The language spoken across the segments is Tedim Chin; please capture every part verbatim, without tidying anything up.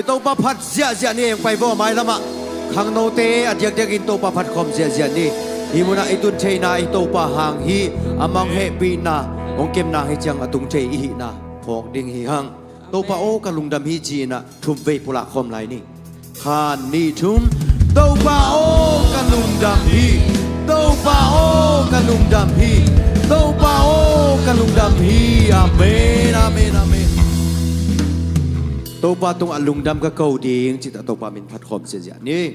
Topa phat ziahziah ni. Hong pai vo, mailamah khangnote a diakdiakin Topa phat khawm ziahziah ni. Hih munah i tun theihna hi Topa hang hi. Amah hong hehpihna, hong kemna hi ciang a tung thei i hihna phawk ding hi hang. Topa aw ka lungdam hi ci-in ah thum vei pulak khawm lai ni. Khat, nih, thum. Topa aw ka lungdam hi. Topa aw ka lungdam hi. Topa aw ka lungdam hi. Amen, amen, amen. Topa tungah lungdam ka ko ding cih tawh Topa min phat khawm ziahziah ni.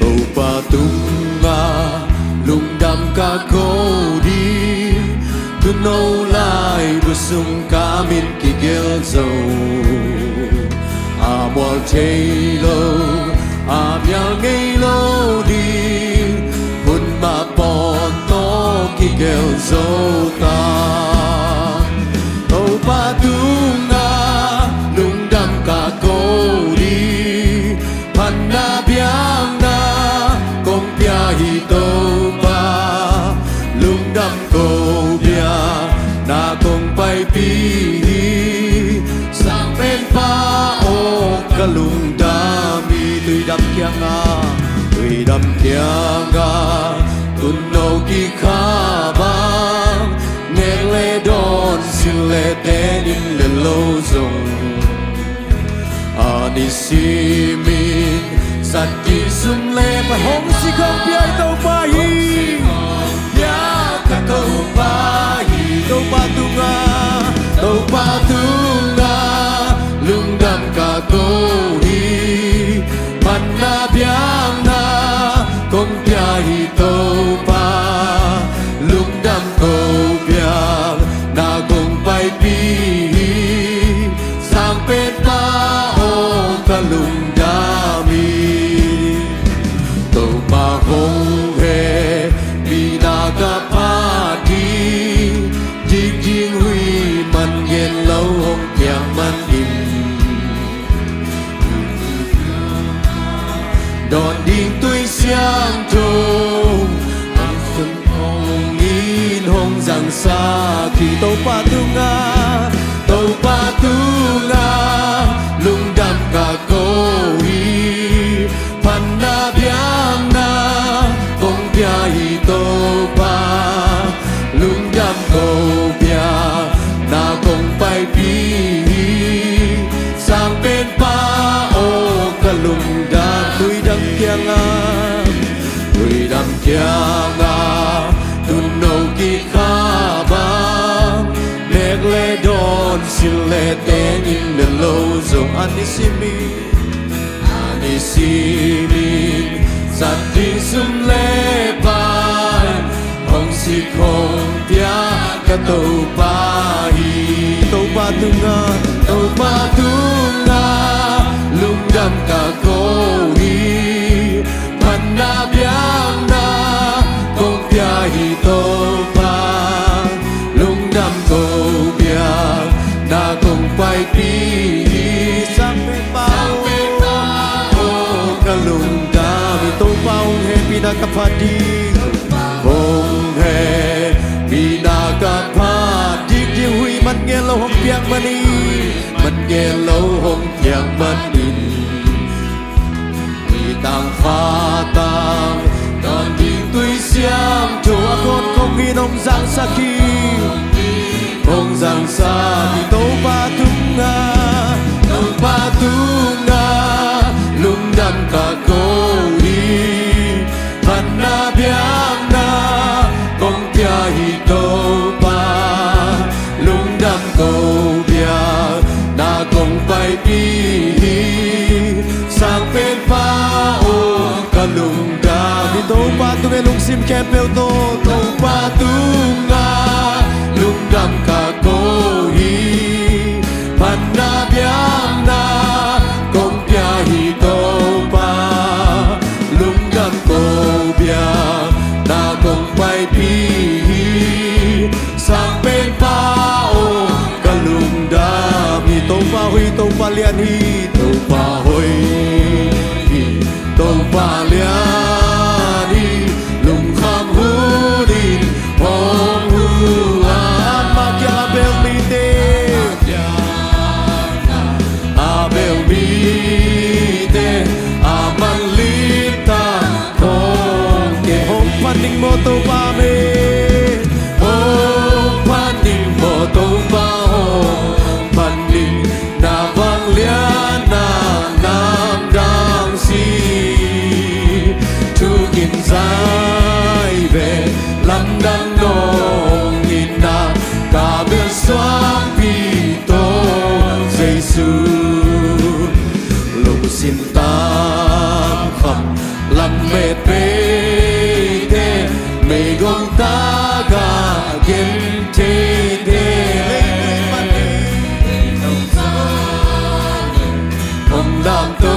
Topa tungah lungdam ka ko ding, tuuno laibu sung ka min kigelh zo. A mual thei lo, a mial ngei lo ding, hun mah pawn tawh kigelh zo ta. Topa tungah lungdam ka ko ding, phatna biakna kong pia hi Topa. Lungdam ko biakna kong paipih hi. Sangpenpa aw ka lungdam hi. Tuidam kiangah, tuidam kiangah tuuno kikha bang, nek le dawn, silh le ten, inn le lo zong a nisimin zat ding sum le pai, hong sik hong pia hi Topa hi. Pia ka Topa hi. Topa tungah, Topa tungah lungdam ka ko hi. Phatna biakna kong pia hi Topa. Lungdam ko biakna kong paipih hi. Sangpenpa aw ka lungdam hi. Topa hong hehpihna ka phat ding, dik ding huih man gen lo hong piak manin, dawn ding tui siangtho, a sun hong in hong zangsak hi. Topa tungah, Topa tungah lungdam ka ko hi. Phatna biakna kong pia hi Topa. Lungdam ko biakna kong paipih hi. Sangpenpa aw ka lungdam. Tuidam kiangah, tuidam kiangah tuuno kikha bang, nek le dawn, silh le ten, inn le lo zong a nisimin, a nisimin zat ding sum le pai, hong sik hong pia ka Topa hi. Topa tungah, Topa tungah lungdam ka ko hi. Phatna biakna kong pia hi Topa. Lungdam ko biakna kong paipih hi. Sangpenpa aw ka lungdam hi. Topa hong hehpihna ka phat ding, hong hehpihna ka phat ding, dik ding huih man gen lo hong piak manin, man gen lo hong piak manin, mi tangfa tang, dawn ding tui siangtho, a khawt khong in hong zangsak hi. Hong zangsak hi. Topa tungah, Topa tungah lungdam ka ko hi. Phatna biakna kong pia hi Topa. Lungdam ko biakna kong paipih hi. Sangpenpa aw ka lungdam hi. Topa tungah lungsim khempeuh tawh, Topa tungah lungdam ka ko hi. Phatna biakna kong pia hi Topa. Lungdam ko biakna kong paipih hi. Sangpenpa aw ka lungdam hi. Topa hoih, Topa lian hi. Topa hoih hi, Topa lian Zai ve lamdang nong itna ka bel suangpi to Jesu. Lungsim tam kham lamet peite meigong taka gen teite. Hong dam to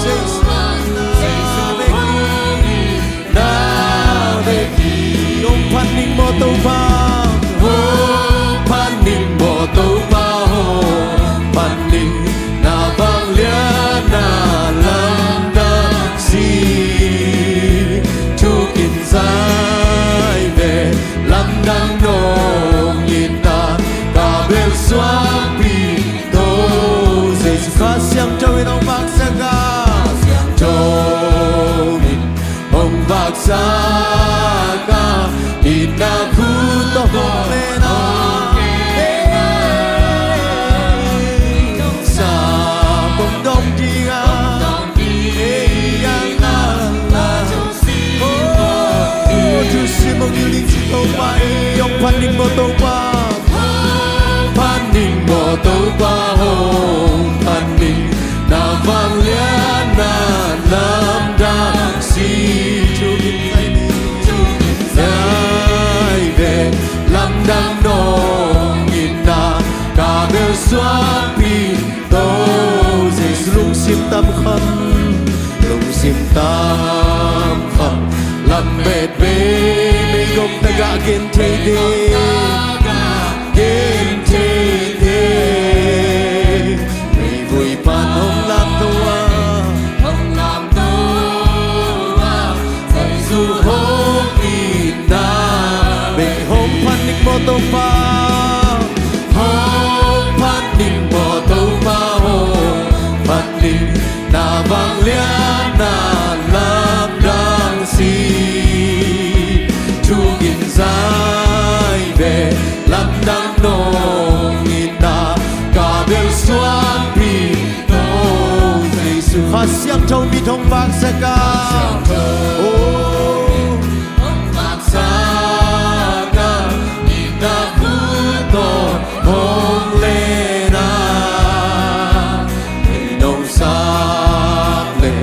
Jesu. Na vek hi. Hong phat ning maw Topa. Hong phat ning maw Topa. Hong phat ning na vangliatna lamdang si. Thukin zai ve lamdang nong itna ka bel suangpi to Jesu. Kha Siangtho in hong vaksak a. Kha Siangtho in hong vaksak a, itna khut tawh hong len a. Sa kong dong ding a. Ei, a, la, la. Oh, thusim hong hilh ding ci Topa ei, hong phat ning maw Topa. Hong phat ning maw Topa, hong phat ning na vangliatna lamdang si. Thukin zai ve lamdang nong itna ka bel suangpi to Jesu. Lungsim tam kham, lungsim tam kham lamet bei meigong taka gen teite. Gen teite. Meivui pan hong lamto a. Hong lamto a. Jesu hong itna. Be hong phat ning maw Topa. Hong phat ning maw Topa. Hong phat ning na vangliatna lamdang si. Thukin zai ve lamdang nong itna ka bel suangpi to Jesu. Kha Siangtho mit hong vaksak a. Oh. Hong vaksak a, itna khut tawh hong len a. Nong sak leh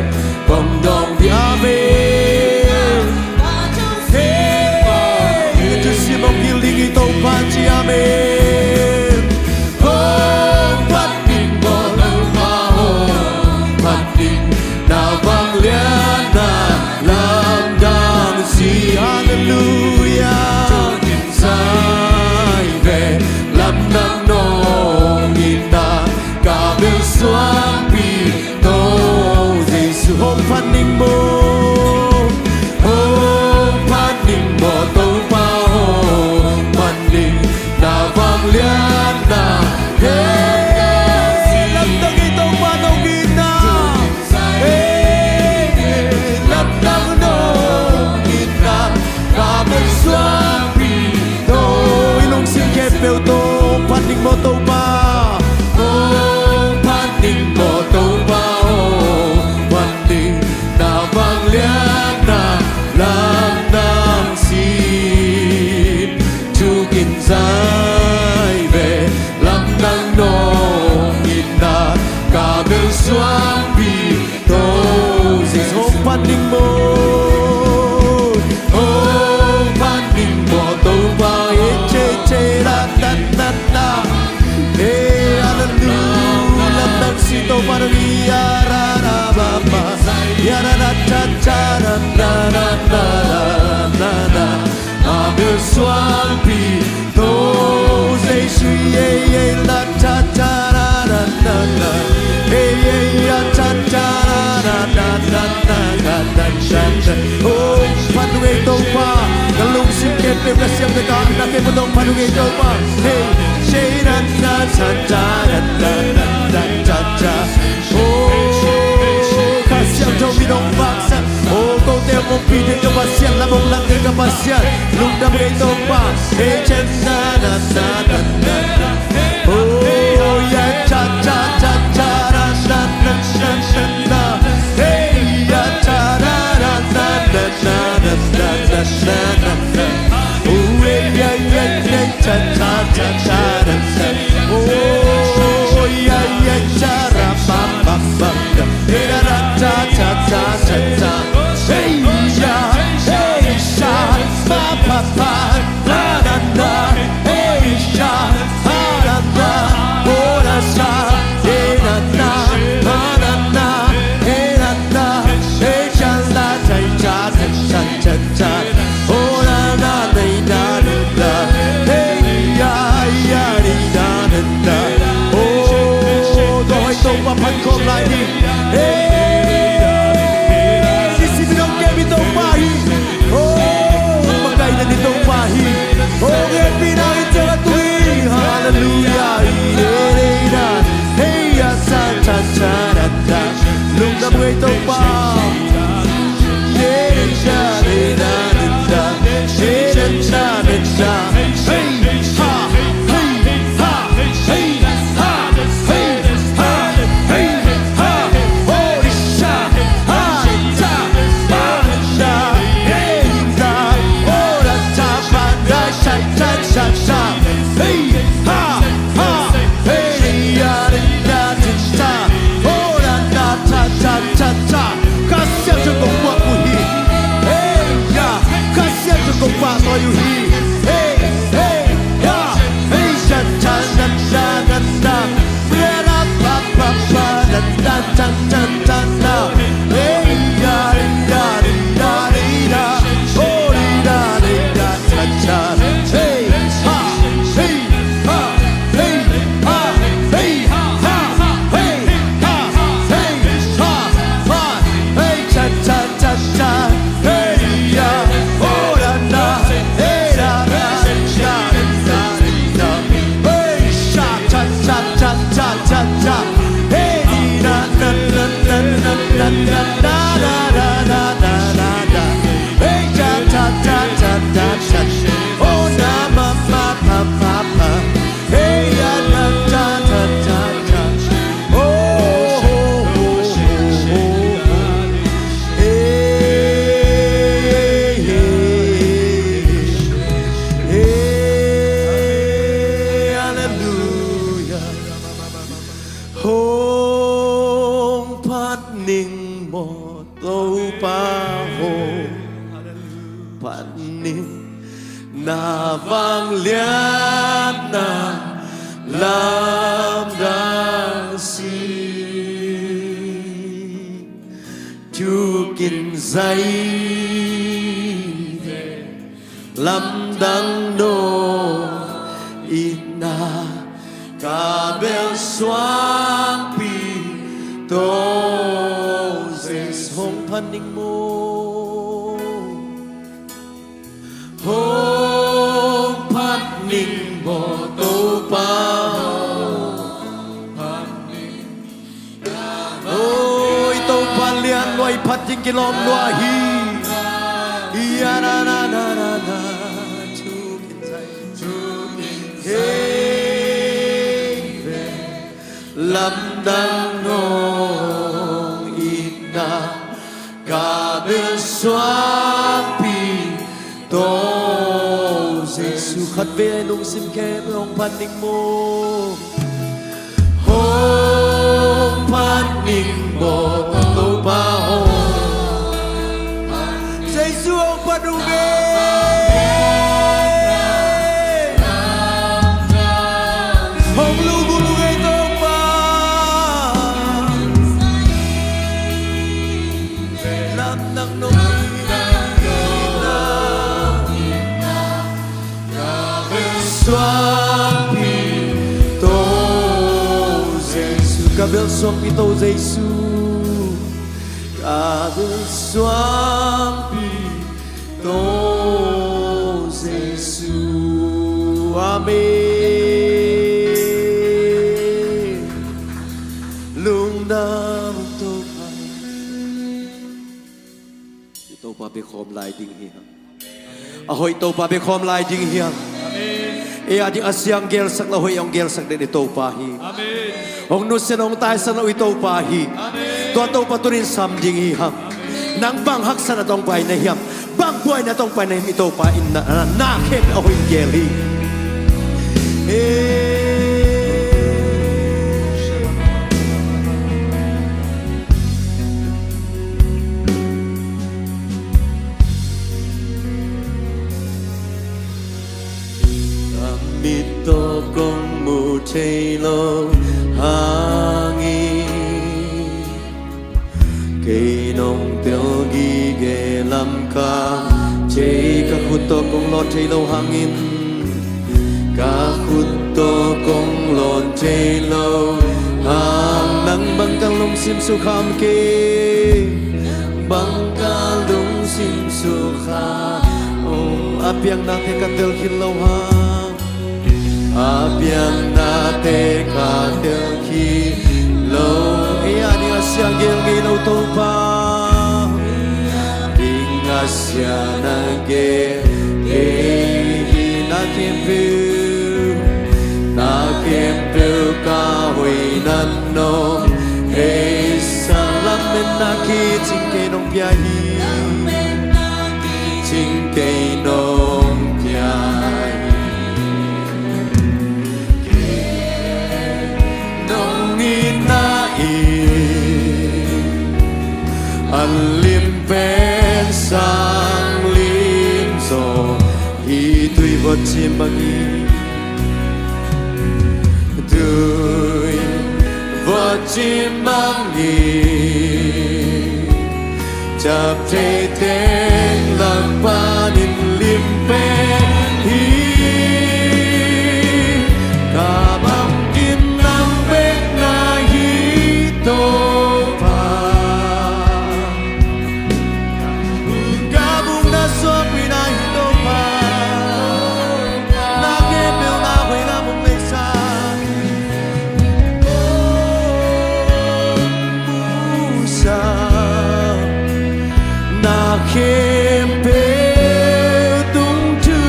kong dong ding. Amen. Hey, thusim hong hilh ding hi Topa, ci amen. Hong phat ning maw Topa, hong phat ning na vangliatna lamdang si. Halleluia. Zai ve lamdang nong itna ka bel suangpi to Jesu. Hong phat ning maw. Hong phat ning maw Topa, hong phat ning na vangliatna. Hey, lamdang hi Topa nong itna. Hey, lamdang nong itna ka bel suangpi to. I lungsim khempeuh tawh hong phat ning maw Topa. Hong phat ning maw Topa, hong phat ning na vangliatna lamdang si. Thukin zai ve lamdang nong itna ka bel suangpi to Jesu. Hong phat ning maw. Hong phat ning maw Topa. Hey, che, che, la, la, la, la. Hey, halleluia. Lamdang si Topa nong hi. Ya, ra, ra, ba, ba. Ya, ra, ra, cha, cha, ra, ra, ra, ra, ra, ra. A bel suangpi to Jesu, yeah, yeah, la, cha, cha, ra, ra, ra, ra. Hey, yeah, yeah, cha, cha, ra, ra, ra, ra, ra, ra, ra, cha, cha. Oh, phat ung ei Topa. Ka lungsim khempeuh, ka siam, ka ngakna khempeuh tawh phat ung ei Topa. Hey, say, ra, ra, cha, cha, ra, ra, ra, ra, cha, cha. Oh, Kha Siangtho mit hong vaksak. Oh, kote hong ompih thei ka Pasian, lam hong lak thei ka Pasian. Lungdam ei Topa. Hey, chen na na na na na. Oh, ya cha cha cha cha na na na na na. Hey, ya cha na na na na na. Topa hong phat ning, na vangliatna lamdang si. Thukin zai ve lamdang no itna, ka bel suangpi to Jesu. Hong phat ning maw, hong phat ning maw Topa. Oi Topa lian lua, i phat ding kilawm lua hi. Ia na na na na na. Thukin zai, thukin zai ve lamdang nong itna, ka bel suangpi to Jesu. Khatvei lungsim khempeuh hong phat ning maw, hong phat ning maw Topa hong. Jesu hong phat ung e. Hong lugul ung e Topa. Lamdang nong itna, suangpi to Jesu. Ka bel suangpi to Jesu. Ka bel suangpi to Jesu. Amen. Lungdam Topa. I Topa bia khawm lai ding hi hang. A hoih Topa bia khawm lai ding hi hang. Amen. Ei a ding a siang gelsak lo, hoih hong gelsak den i Topa hi. Amen. Hong nusia hong taisan lo i Topa hi. Amen. Tua Topa tunin sam ding hi hang. Amen. Nang bang haksatna tawh hong pai na hiam, bang buaina tawh hong pai na hiam, i Topa in na, na, na khempeuh a hoih in gel hi. Ei. Ka mit tawh kong mu thei lo hangin, kei nong tel gige lam ka thei, ka khut tawh kong lawn thei lo hangin, ka khut tawh kong lawn thei lo hang, nang bang ka lungsim sukha kei, bang ka lungsim sukha. Oh, a piang nate ka tel khin lo hang, a piang nate ka tel khin lo. Ei a ding a sia gel ngei lo Topa, ding a sia na gel kei, na khempeuh, na khempeuh ka hoihna nong heisak, lametna kicing kei nong pia hi. Cing kei nong pia hi. Nong itna in a lim pen sang lim zaw hi. Tui vot cim bangin, tui vot cim bangin, ciapteh teng lak panin lim pen hi. Ka bangkim nang bek na hi Topa. Ka buk na suakpi na hi Topa. Na khempeuh na hoihna mong neihsa, musa, na khempeuh tung thu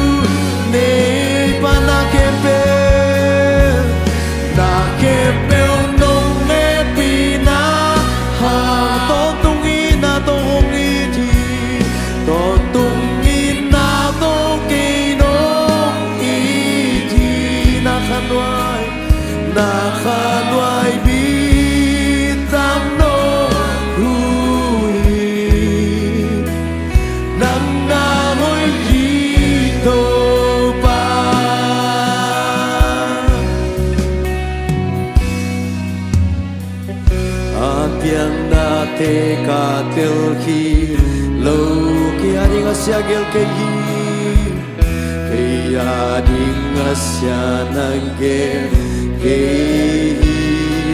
nei pa, na khempeuh, na khempeuh nong hehpihna hang, tawntung itna tawh hong it hi. Tawntung itna tawh kei nong it hi. Na khanuai, na khanuai bitak nong huh hi. Kei a ding a sia gel kei hi. Kei a ding a sia na gel kei hi.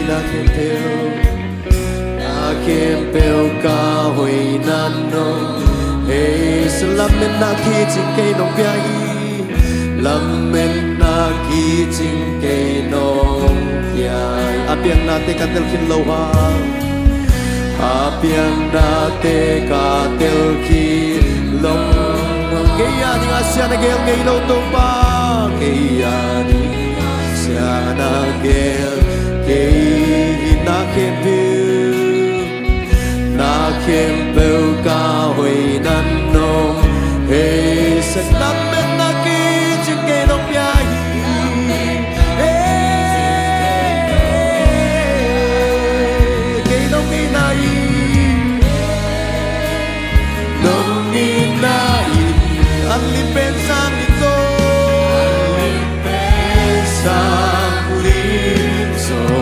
Na khempeuh, na khempeuh ka hoihna nong hei sa. Lametna kicing kei nong pia hi. Lametna kicing kei nong pia hi. A piangnate ka tel khin lo hang, a piangnate ka tel khin lo hang, kei a ding a sia na gel ngei lo Topa. Kei a ding a sia na gel kei hi. Na khempeuh, na khempeuh ka hoihna nong hei sa. Lametna kicing kei nong pia hi. Eh, kei nong itna hi. Nong itna in an lim pen sang lim zaw. Sang lim zaw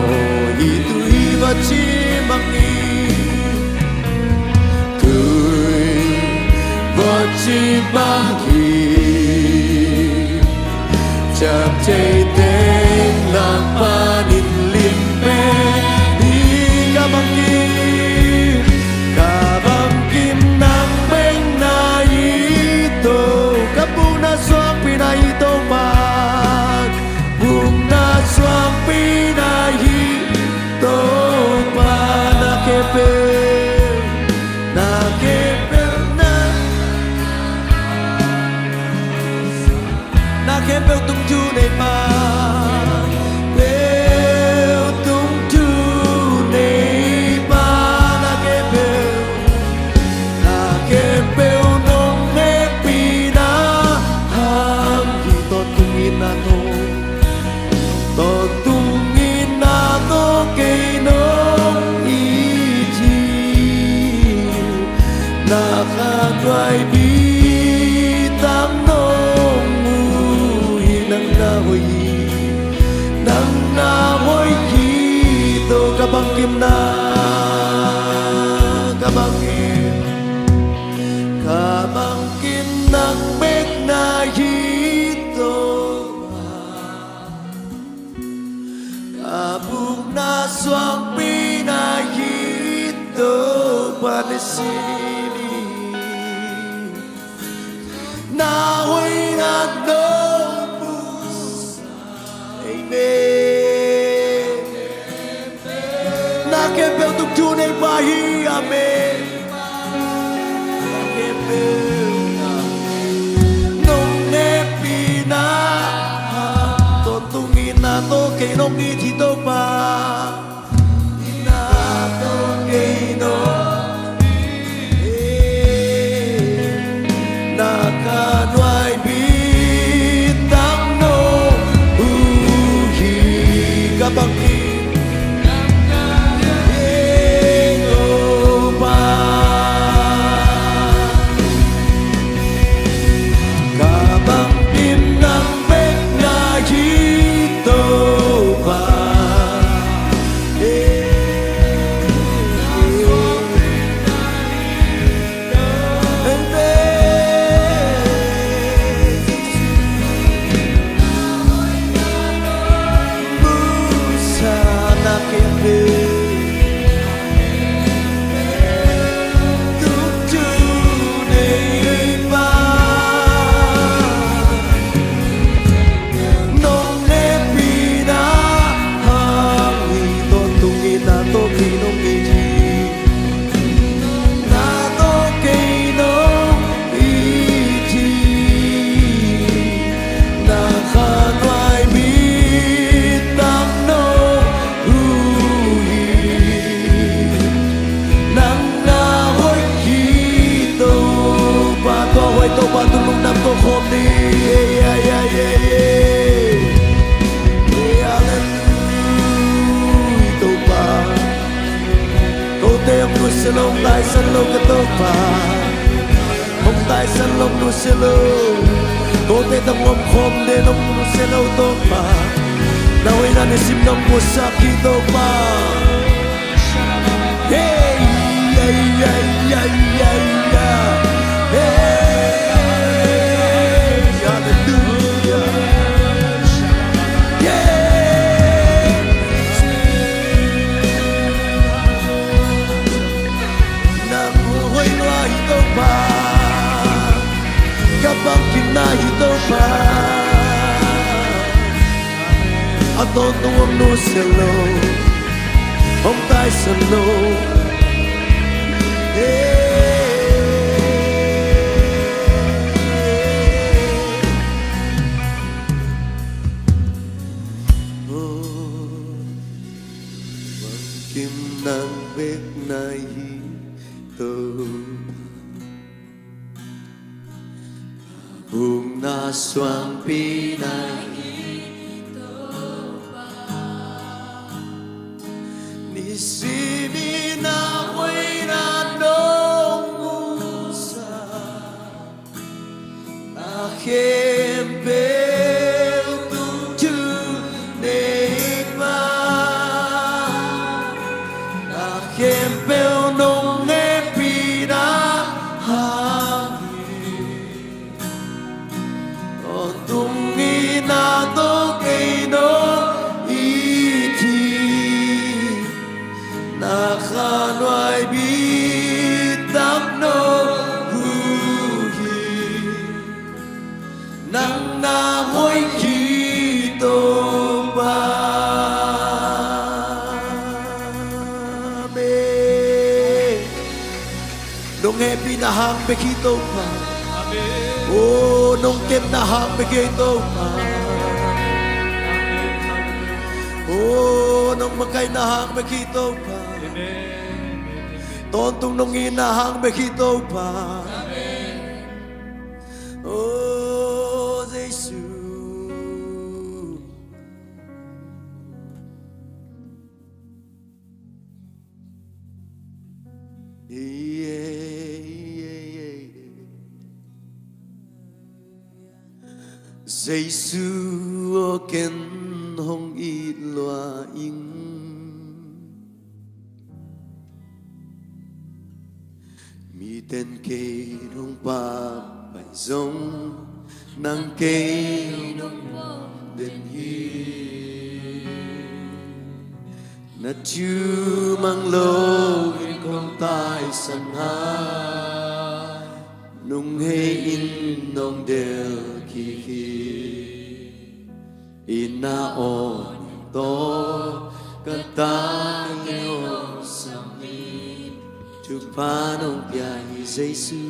hi, tui va ci bang hi. Tui va ci bang hi. Ciaptei teng lak panin lim pen hi. Ka bangkim, ka bangkim nang bek na hi Topa. Ka bukna suangpi na hi Topa. Bukna suangpi na hi Topa. Na khempeuh, na khempeuh, na, na khempeuh tung thu nei pa. Peuh tung thu nei pa. Na khempeuh, na khempeuh nong hehpihna hang hi. Tawntung itna tawh, tawntung itna tawh kei nong it hi. Na khannuai bitak nong uh hi. Nang na hoih hi, nang na hoih hi Topa. Ka bangkim nang, ka bangkim, ka bangkim nang bek na hi Topa. Ka bukna suangpi na hi Topa. Ni sini na hoihna nong pusuah. Amen. Na khempeuh tung thu nei pa hi. Amen. Na khempeuh nong hehpihna, tawntung itna tawh kei nong it hi Topa. Itna tawh kei nong, na khannuai bitak nong uh hi. Ka bangkim, Topa. Ka bangkim nang bek na hi Topa. Nong hehpihna hang hi. Tawntung itna tawh kei nong it hi. Na tawh kei nong it hi. Na khannuai bitak nong uh hi. Nang na hoih hi Topa. Tua hoih Topa tungah lungdam ko khawm ni. Ei, ei, ei, ei, ei. Ei, hallelujah Topa. Kote hong nusia lo, hong taisan lo ka Topa. Hong taisan lo, hong nusia lo. Kote tawh hong omkhawm den hong nusia lo Topa. Na hoihna nisim nong pusuah hi Topa. Hey, yeah, yeah, yeah, yeah, yeah. Ka bangkimna hi Topa. A tawntung hong nusia lo, hong taisan lo. Hey. Oh, bangkim nang bek na hi Topa. Bukna suangpi na hi Topa. Nisim i na hoihna nong musak. Na khempeuh tung tu nei ma. Na khempeuh nong hehpihna hang hi. Tawntung i na tawh kei nong it hi. Na khanhuai bitak nong huh hi. Nang na hoih hi Topa. Amen. Nong hehpihna hang bek hi Topa. Amen. Oh, nong kepna hang bek hi Topa. Amen. Oh, nong makaihna hang bek hi Topa. Amen. Tawntung nong itna hang bek hi Topa. Amen. Oh, Jesu. Jesu aw, ken hong it lua ing. Miten kei nong pampai zong, nang kei nong pom den hi. Na thu mang loin kong taisan hai, nong hei in nong delh kik hi. I na aw ning tawh ka ta kei hong sam hi. Thupha nong pia hi Jesu.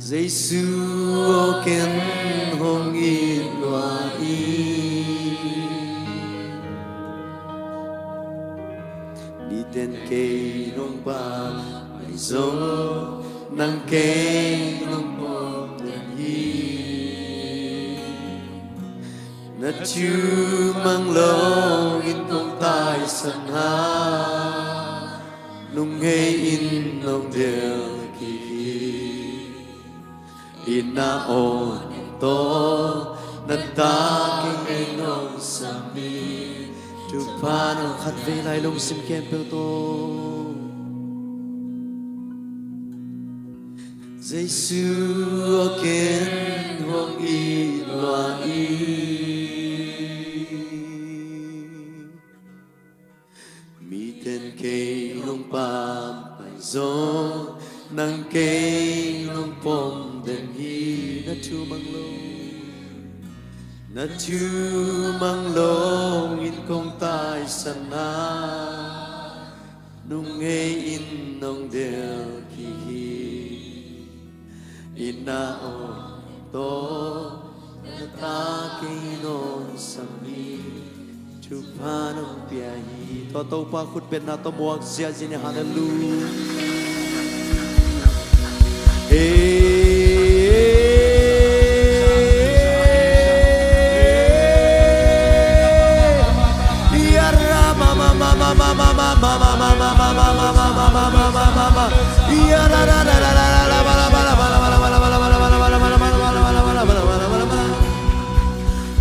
Jesu aw, ken hong it lua ing. Miten kei nong pampai zong, nang kei nong pom den hi. Na thu mang loin kong taisan hai, nong hei in nong delh kik hi. I na aw ning tawh na ta kei hong sam hi. Thupha nong, khatvei lai lungsim khempeuh tawh. Jesu aw, ken hong it lua ing. Miten kei nong pampai zong, nang kei nong pom den hi. Na thu mang lo, na thu mang loin kong taisan hai, nong hei in nong delh kik hi. I na aw ning tawh na ta kei hong sam hi. Thupha nong pia hi. Tua Topa khutbetna tawh muak ziahziah ni. Halleluiah. Hey.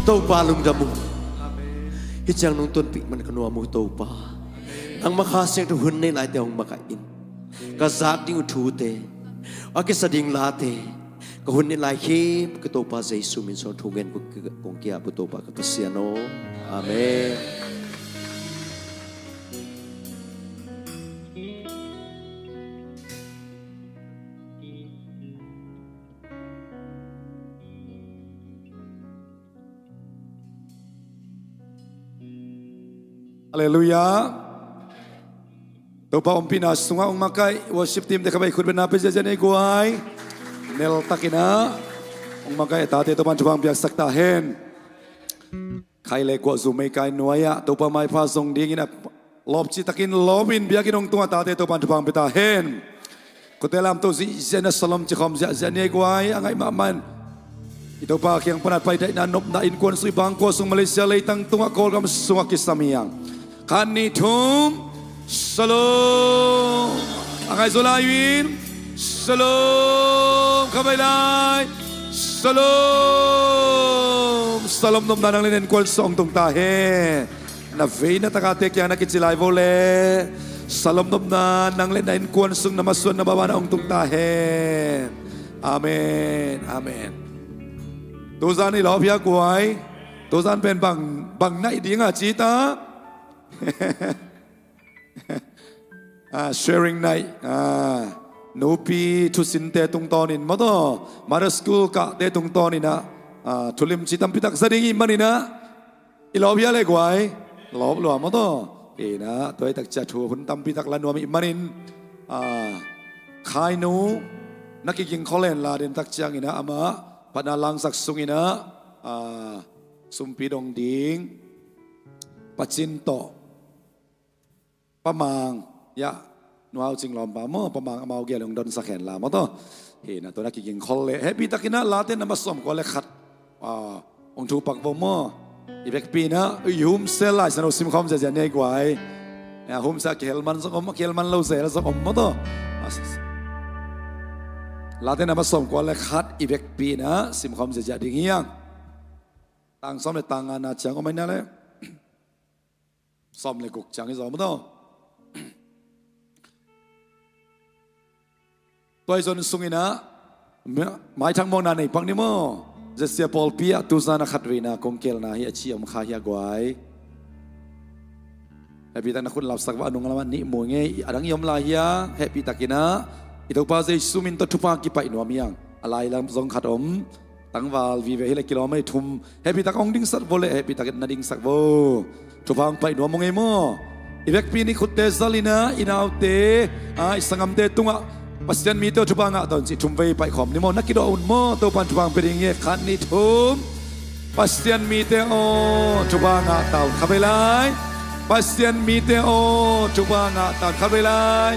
Topa lungdam ung. Hih ciang nong tonpih man ka nuam uh Topa. Nangma Kha Siangtho hun neih laite hong makaih in. Ka zak ding uh thute, a kisa ding late, ka hun neih lai khempeuh ka Topa Jesu min suang thungen kong kiap uh Topa ka Pasian aw. Amen. Halleluiah. Topa ompihna sungah hong makaih worship team te kha bei khut bengna pia ziahziah ni ei guai. Neltakin ah hong makaih a tate Topan thupha hong piaksak ta hen. Khai le kuah zum ei kai nuai-ah Topa maipha zong dingin a lawp cihtakin lawpin biakinn hong tung a tate Topan thupha hong pia ta hen. Kote lamto zihziah in a shalom ci khawm ziahziah ni ei guai. A ngaih mahmah in i Topa kiang pan a paidahna nopna innkuan sung, i bangkua sung, Malaysia leitang tungah Kawlgam sungah kisam hi hang. Khat nih thum. Shalom. A ngaih zo lai un. Shalom. Kha bei lai. Shalom. Shalom nopna nang le na innkuan sung hong tung ta hen. Na veina takah te kiang na kici lai vo le. Shalom nopna nang le na innkuan sung, na masuan, na babah na hong tung ta hen. Amen. Amen. Tuzan i lawp hia guai. Tuzan pen bang, bang naih ding a ci ta. Ah, sharing night. Ah, nupi thusinte tungtawnin maw taw, Mother School kahte tungtawnin ah, ah, thulimci tampitak za ding ih manin ah, i lawp hia le guai. Lawp lua maw taw. Ina tua ih takcia thu hun tampitak la nuam ih manin, ah, Khainu na kiging khol hen la, den takciangin ah amah phatna langsak sungin ah, ah, sumpi dong ding Pacin tawh Pamang, ya, nuau cing lawmpa maw, Pamang amau gel hong donsak hen la maw taw. Hi na, tua na kiging khol le hehpihtakin ah late na masawm kua le khat, ah, hong thupak vo maw. I vekpi in ah i humsel lai san ho simkhawm ziahziah ni ei guai. Ya, humsel a kihel man zong om, a kihel man lo zel zong om maw taw. Late na masawm kua le khat i vekpi in ah simkhawm ziahziah ding hi hang. Tang sawm le tang nga na ciang om ai na le. Sawm le guk ciang hi zaw maw taw. Tua ih zon sungin ah maithang mawkna nei pak ni maw. Zesia pawlpi ah tuzan a khatveina kong kelna hi a ci om kha hia guai. Hehpihtak na khut lapsak va, a nung lamah nih mu ngei, a dang i om lai hia. Hehpihtakin ah i Topa Jesu min tawh thupha kipaih nuam hi hang. A lai lam zong khat om. Tangval vive hi le kilawm ei thum. Hehpihtak hong dingsak vo le, hehpihtak na dingsak vo. Thupha hong paih nuam hong ei maw. I vekpi in i khutte zal in ah i naute, ah, i sangamte tungah Pasian mite aw thupha ngah ta un cih thum vei paih khawm ni maw. Na kidawh un maw, Topan thupha hong pia ding hi. Khat nih thum. Pasian mite aw thupha ngah ta un, khat vei lai. Pasian mite aw thupha ngah ta un, khat vei lai.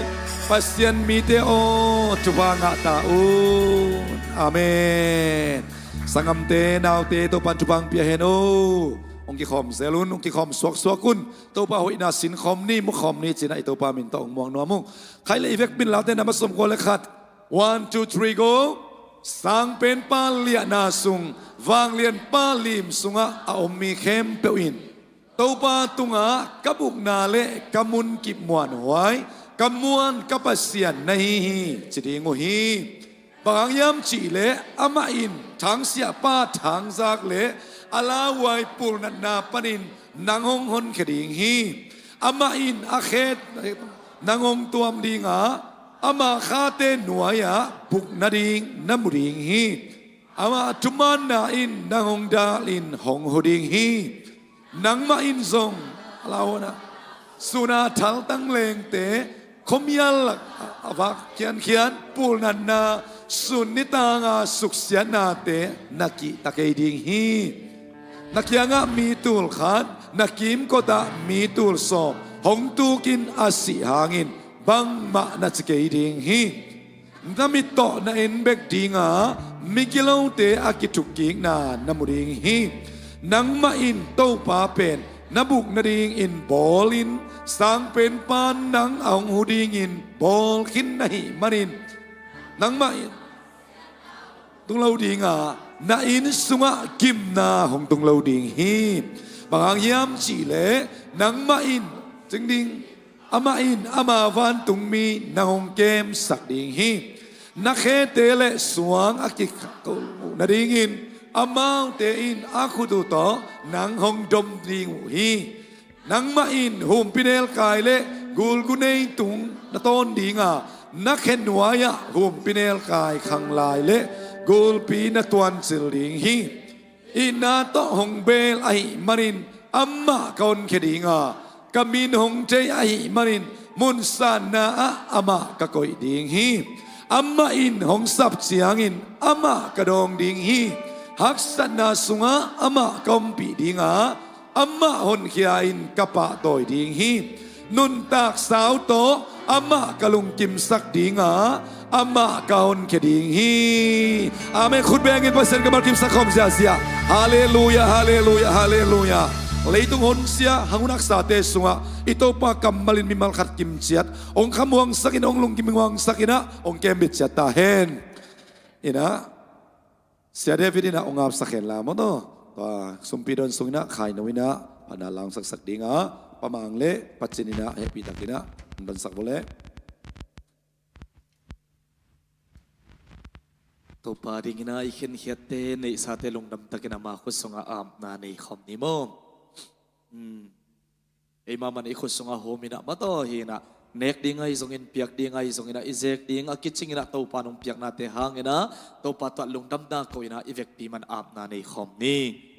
Pasian mite aw thupha ngah ta un. Amen. Sangamte, naute, Topan thupha hong pia hen aw. Hong kikhawm zel un, hong kikhawm suaksuak un. Topa hoihna sinkhawm ni, mukhawm ni ci-in ah i Topa min tawh hong muang nuam ung. Khai le i vekpi in late na masawm kua le khat. One, two, three, go. Sangpenpa liahna sung vanglianpa lim sungah a om mi khempeuh in Topa tungah ka bukna le ka munkip muanhuai, ka muan ka Pasian na hi hi, ci ding uh hi. Bang hang hiam cihleh amah in thangsiahpa thangzak le a lauhuai pulnatna panin nang hong honkhia ding hi. Amah in a khe nang hong tuam ding a, ama khate nuai-ah buk nading na mu ding hi. Amah thumaanna in nang hong dal in hong hu ding hi. Nangmah in zong a lauhuai-ah sun a thaltang lengte khuamial lak a vak khiankhian, pulnatna sun nitanga suksiatnate na kihta kei ding hi. Na kiangah mi tul khat, na kimkotah mi tul sawm hong tukin a sih hangin bangmah na ci kei ding hi. Na mit tawh na en bek dinga migilote a kithukkikna na mu ding hi. Nangmah in Topa pen na buk nadingin bawlin, sangpenpa nang a hong hu dingin bawl khin na hih manin nangmah in tung lo dinga na inn sungah gimna hong tung lo ding hi. Bang hang hiam cihleh nangmah in cing ding, amah in ama vantungmi nang hong kemsak ding hi. Na khete le suang a kikho nadingin amaute in a khut uh tawh nang hong dom ding uh hi. Nangmah in humpinelkai le gulgunei tung na tawn dinga, na khenuai-ah humpinelkai khanglai le gulpi na tuancil ding hi. Itna tawh hong beel ahih manin amah ka honkhia dinga, Ka min hong thei ahih manin mun sanna ah amah ka koih ding hi. Amah in hong sap ciangin amah ka dawng ding hi. Haksatna sungah amah ka ompih ding a, amah honkhia in ka pahtawi ding hi. Nuntak sau tawh amah ka lungkimsak ding a, amah ka honkhia ding hi. Amen. Khut bengin Pasian ka malkimsak khawm ziahziah. Halleluiah, halleluiah, halleluiah. Leitung honsia, hangun haksate sungah i Topa kammalin mimal khat kimciat hong khamuangsakin, hong lungkimmuangsakin ah hong kembit ciat ta hen. Inah Sia David inah hong apsak hen la maw taw. Tua sumpi don sung inah khaino inah pana langsaksak ding a, Pa Mang le Pa Cin inah hehpihtak inah hong bansak vawleh. Topa ding inah i khinkhiatte neihsate lungdamtakin ama khut sungah apna nei khawm ni maw? Hmm. Eimah man i khut sungah hum inah mataw hi inah, nek ding ahi zongin, piak ding ahi zongin ah, i zek ding a kicing inah Topa nong piaknate hang inah Topa tungah lungdamna ko inah i vekpi man apna nei khawm ni.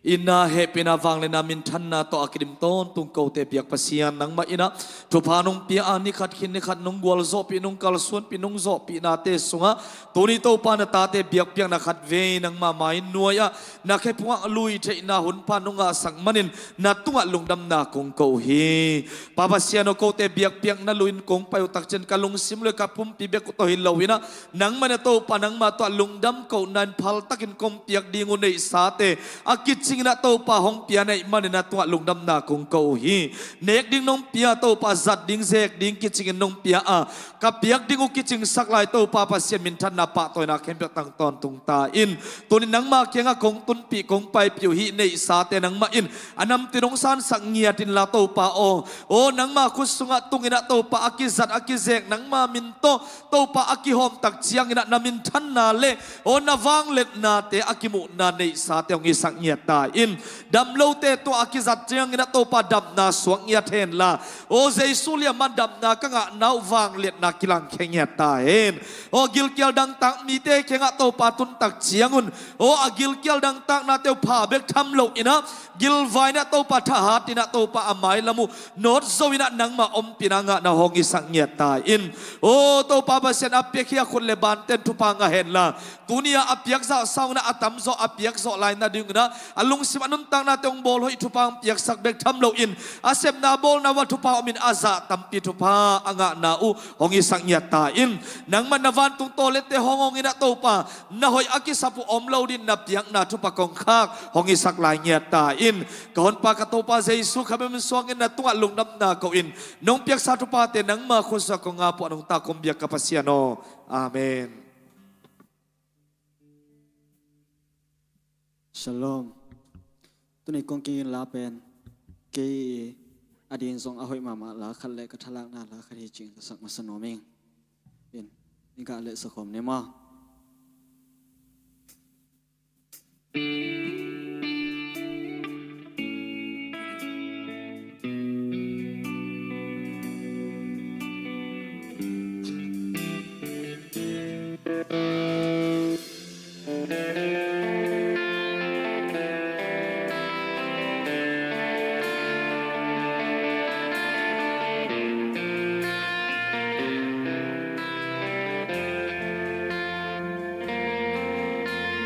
Inah hehpihna, vangliatna, minthanna tawh a kidim tawntung kote biak Pasian nangmah inah thupha nong pia a, ni khat khin ni khat nong gualzawhpih, nong kalsuanpih, nong zawhpihnate sungah tuni Topa na tate biakpiakna khat vei nangmah mai nuai ah na khephungah lui theihna hunpha nong ngahsak manin na tungah lungdamna kong ko uh hi. Pa Pasian aw, kote biakpiakna lui-in kong pai uh takciang ka lungsim le ka pumpi bek uh tawh hi lo inah nangmah na Topa nangmah tungah lungdam kohna in phaltakin kong piak ding uh neihsate a kicing inah Topa hong pia na hih manin na tungah lungdamna kong ko uh hi. Nek ding nong pia Topa, zat ding zek ding kicingin nong pia a, ka piak ding uh kicingsak lai Topa Pasian minthanna pahtawina khempeuh tang tawntung ta in. Tuni nangmah kiangah kong tunpih kong paipih uh hih neihsate nangmah in a namtin hong sansak ngiat inla Topa aw. Aw nangmah khut sungah tung inah Topa a kizat a kizek nangmah min tawh Topa a kihawmtak ciang inah na minthanna le aw na vangliatnate a kimuhna neihsate hong hisak ngiat ta in. Dam lote tungah a kizat ciang inah Topa damna suak ngiat hen la, aw Jesu liamah damna ka ngahna uh vangliatna kilangkhia ngiat ta hen. Aw gilkial dangtak mite kiangah Topa tuntak ciangun aw a gilkial dangtaknate uh pha bek tham lo inah gilvai inah Topa thahat inah Topa a mailam uh nawt zo inah nangmah ompihna ngahna hong hisak ngiat ta in. Aw Topa Pasian, a piakhia khut le banten thupha ngah hen la, tuni-ah a piakzah sawng inah a tamzaw a piakzawh lai nading inah a lungsim a nuntaknate hong bawlhoih thupha hong piaksak bek tham loin a sepna bawlna uh ah thupha omin a zah tampi thupha a ngahna uh hong hisak ngiat ta in. Nangmah na vantung tawlette hong hong inah Topa na hoih a kisap uh om lo dingin na piakna thupha kongkhak hong hisak lai ngiat ta in. Ka honpa ka Topa Jesu kha bem suangin na tungah lungdamna ko in, nong piaksa thuphate nangmah khut sungah kong ap uh a nungta kong biak ka Pasian aw. Amen. Shalom. Tuni kong kingin la pen kei a din zong a hoih mahmah la khat le ka thalakna la khat hi cing ka sak masa nuam ing. In, in ka le sakhom ne ma.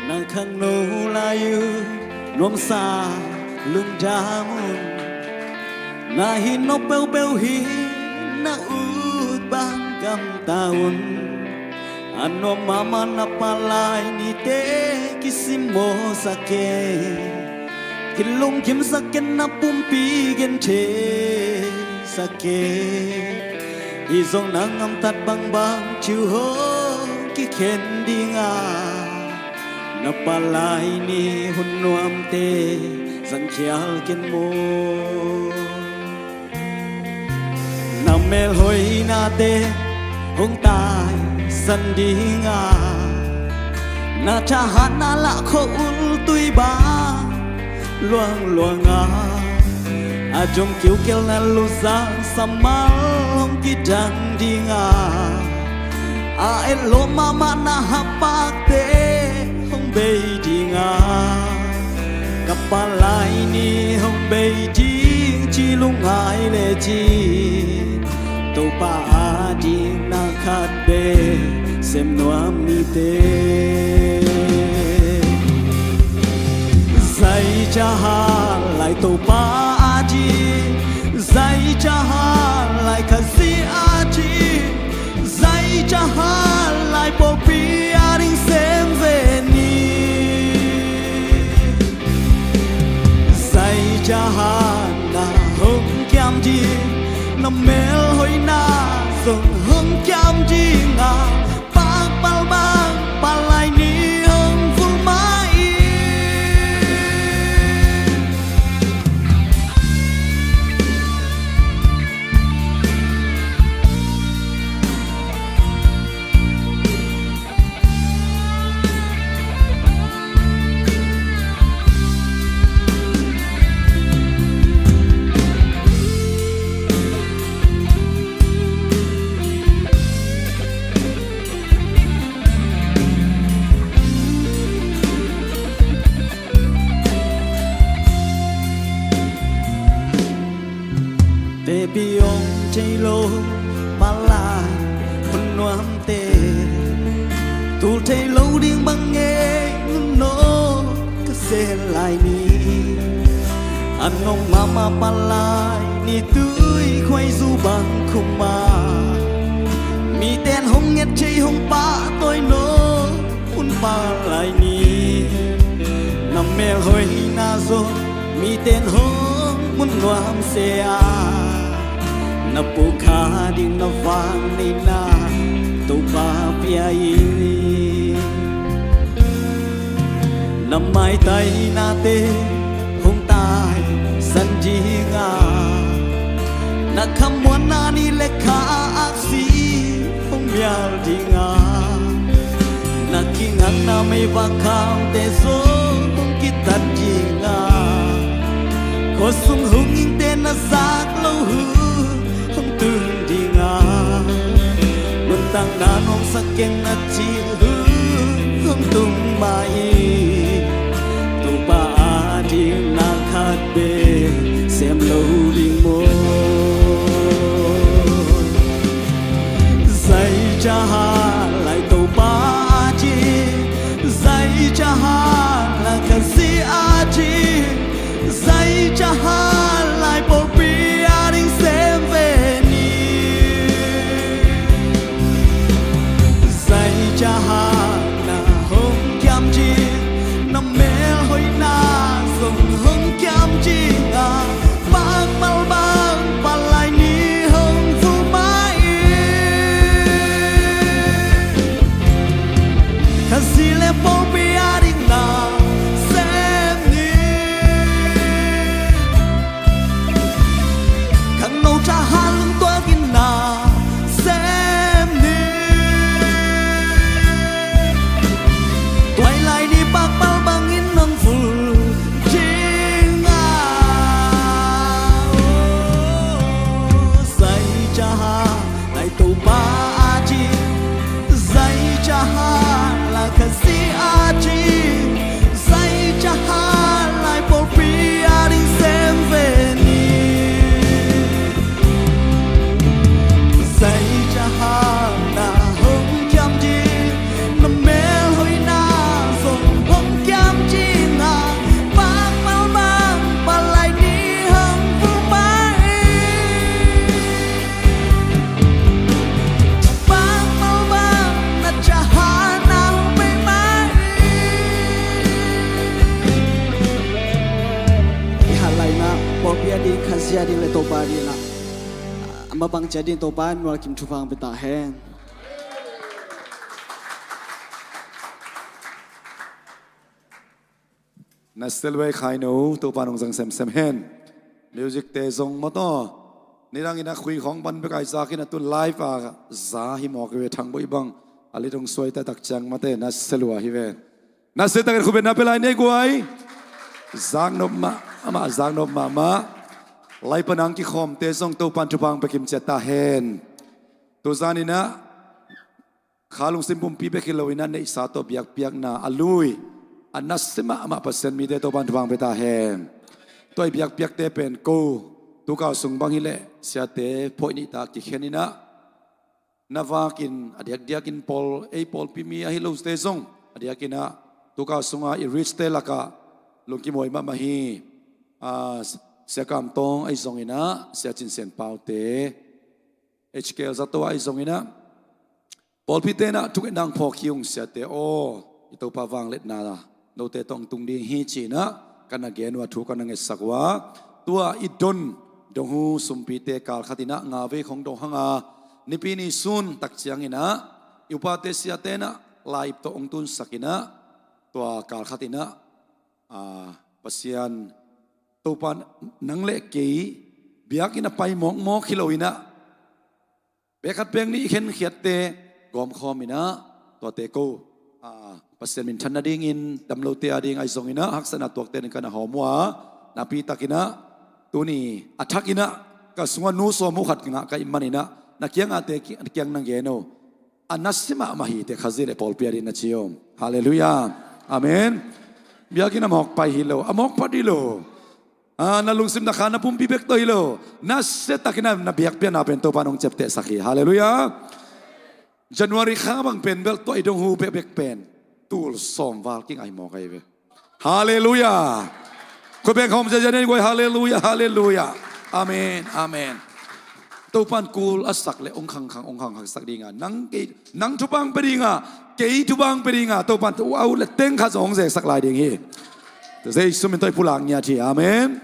Na khangno lai uh nuamsa lungdam un, na hih nawk peuhpeuh hi na ut bang gamta un. A nuam mahmah na palai nite kisimawhsak e, kilungkimsak e, na pumpi gentheisak e. Hih zong na ngamtat bangbang thu hong kikhen ding a, na palai ni hun nuamte zangkhial ken maw. Na melhoihnate hong taisan ding a, na thahatna lah khua-ul tui bang luangluang a, a dum kiukelna luzang samal hong kidang ding a, a etlo mahmah na hapakte hong bei ding a, ka palai ni hong bei ding ci lung Ai le ci, Topa ading na khat bek sem nuam nite. Zai cahat lai Topa ading, zai cahat lai Khazih ading, zai cahat lai pawlpi ading sem ve ni. Zai cahat na hong kiam ding, na melhoihna zong hong kiam ding a, pakpal bang pal lai ni hong vul mah in. Tepi om thei lo, palai hun nuamte, tul thei lo ding bang ngei nuno ka se lai ni. An nong mama palai ni tui khuai zu bang khuma, miten hong nget thei hong pahtawi no un pal lai ni. Na melhoihna zong miten hong mun nuam se a, na pukha ding na vang neihna Topa pia in. Na maitaihnate hong taisan ding a, na khamuanna ni le kha aksi hong mial ding a, na kingakna meivak khaute zong hong kitat ding a, khua sung hong ingte na zak lo hun hong tung ding a, nuntakna nuamsa keng na cih hun hong tung mah in, Topa ading na khat bek sem lo ding maw? Zai cahat lai Topa ading, zai cahat lai Khazih ading, zai cahat lai pawlpi ading sem ve ni. Zai cahat na hong kiam ding, na melhoihna zong hong kiam ding a, pakpal bang pal lai ni hong vul mah in. Khazih le pawlpi ading na sem ni. Khangno thahat lungtuak in na sem ni. Tuailai ni pakpal bangin nong vul ding a, oh, zai cahat lai Topa ading, zai cahat lai Khazih ading, zai cahat lai pawlpi ading sem ve ni. Zai cahat na hong kiam ding, na melhoihna zong hong kiam ding a, pakpal bang pal lai ni hong vul mah in. Pakpal bang na cahat na hong pai mah in. I hat laina pawlpi ading, Khazih ading le Topa ading a, a mabang ciat ding Topa in mualkim thupha hong pia ta hen. Na se lua e Khaino, Topa nong zang semsem hen. Music te zong maw taw, nidang in a khui khawng pan bek a i zak in a tun live a za hi mawk hi ve. Thang Boih bang a lit hong suai taktak ciang mate na se lua hi ve. Na se takin khut beng na pia lai ni guai. Zaknop mahmah, zaknop mahmah. Lai pan a hong kikhawmte zong Topa in thupha hong pia kim ciat ta hen. Tuzan in a kha lungsim pumpi bek hi lo in a neihsa tawh biakpiakna a lui a nasia mahmah Pasian mite Topa in thupha hong pia ta hen. Tua i biakpiakte pen ko Tukal sung bang hileh siate phoih nihtak kikhen inah, na vakin a diakdiakin pawl, ei pawlpi mi ahi lote zong a diakinah tukal sunga i reach te lakah lungkimawi mahmah hi. A, Sia Kam Tawng ahi zonginah, Sia Cin Sian Paute, H K L zato ahi zonginah, pawlpi tenah thungetna hong phawk hi ung siate aw, i Topa vangliatna note tawh hong tung ding hi cinah ka na gen uh a, thu ka na ngetsak uh a, tua i don donghu sumpite kal khatinah nga vei khong dong hanga, Nipi ni sun tak cianginah i upate siate inah lai-ip tawh hong tunsakinah, tua kal khatinah, a, Pasian Topa nang le kei biakinn a pai mawkmawk hi loinah, pek khat pek nih i khenkhiatte gawmkhawm inah, tuate ko, a, Pasian minthan nadingin dam lote ading ahi zonginah haksatna tuakte in ka na hawm uh a, napi takinah tuni a thakinah ka sungah nu sawm uh khat ngah ka ih maninah na kiangahte ki-, kiang na gen uh a, na sia mahmah hi teh, Khazih le pawlpi ading na ci uh. Halleluiah. Amen. Biakinn a mawk pai hi lo, a mawk phat hi lo. A, na lungsim na kha na pumpi bek tawh hi lo, na siatakin a na biakpiakna pen Topa in hong ciaptehsak hi. Halleluiah. January kha bang pen bel tua i donghu bekbek pen tul sawm val kingai mawk ahi ve. Halleluiah. Khut beng khawm ziazia nen guai, halleluiah, halleluiah. Amen, amen. Topa in kul a sak le hong khangkhang, hong khangkhangsak dinga, nang kei, nang thupha hong pia dinga, kei thupha hong pia dinga, Topa in tua uh le teng khat zong hong zeksak lai ding hi. Jesu min tawh i pulak ngiat hi. Amen.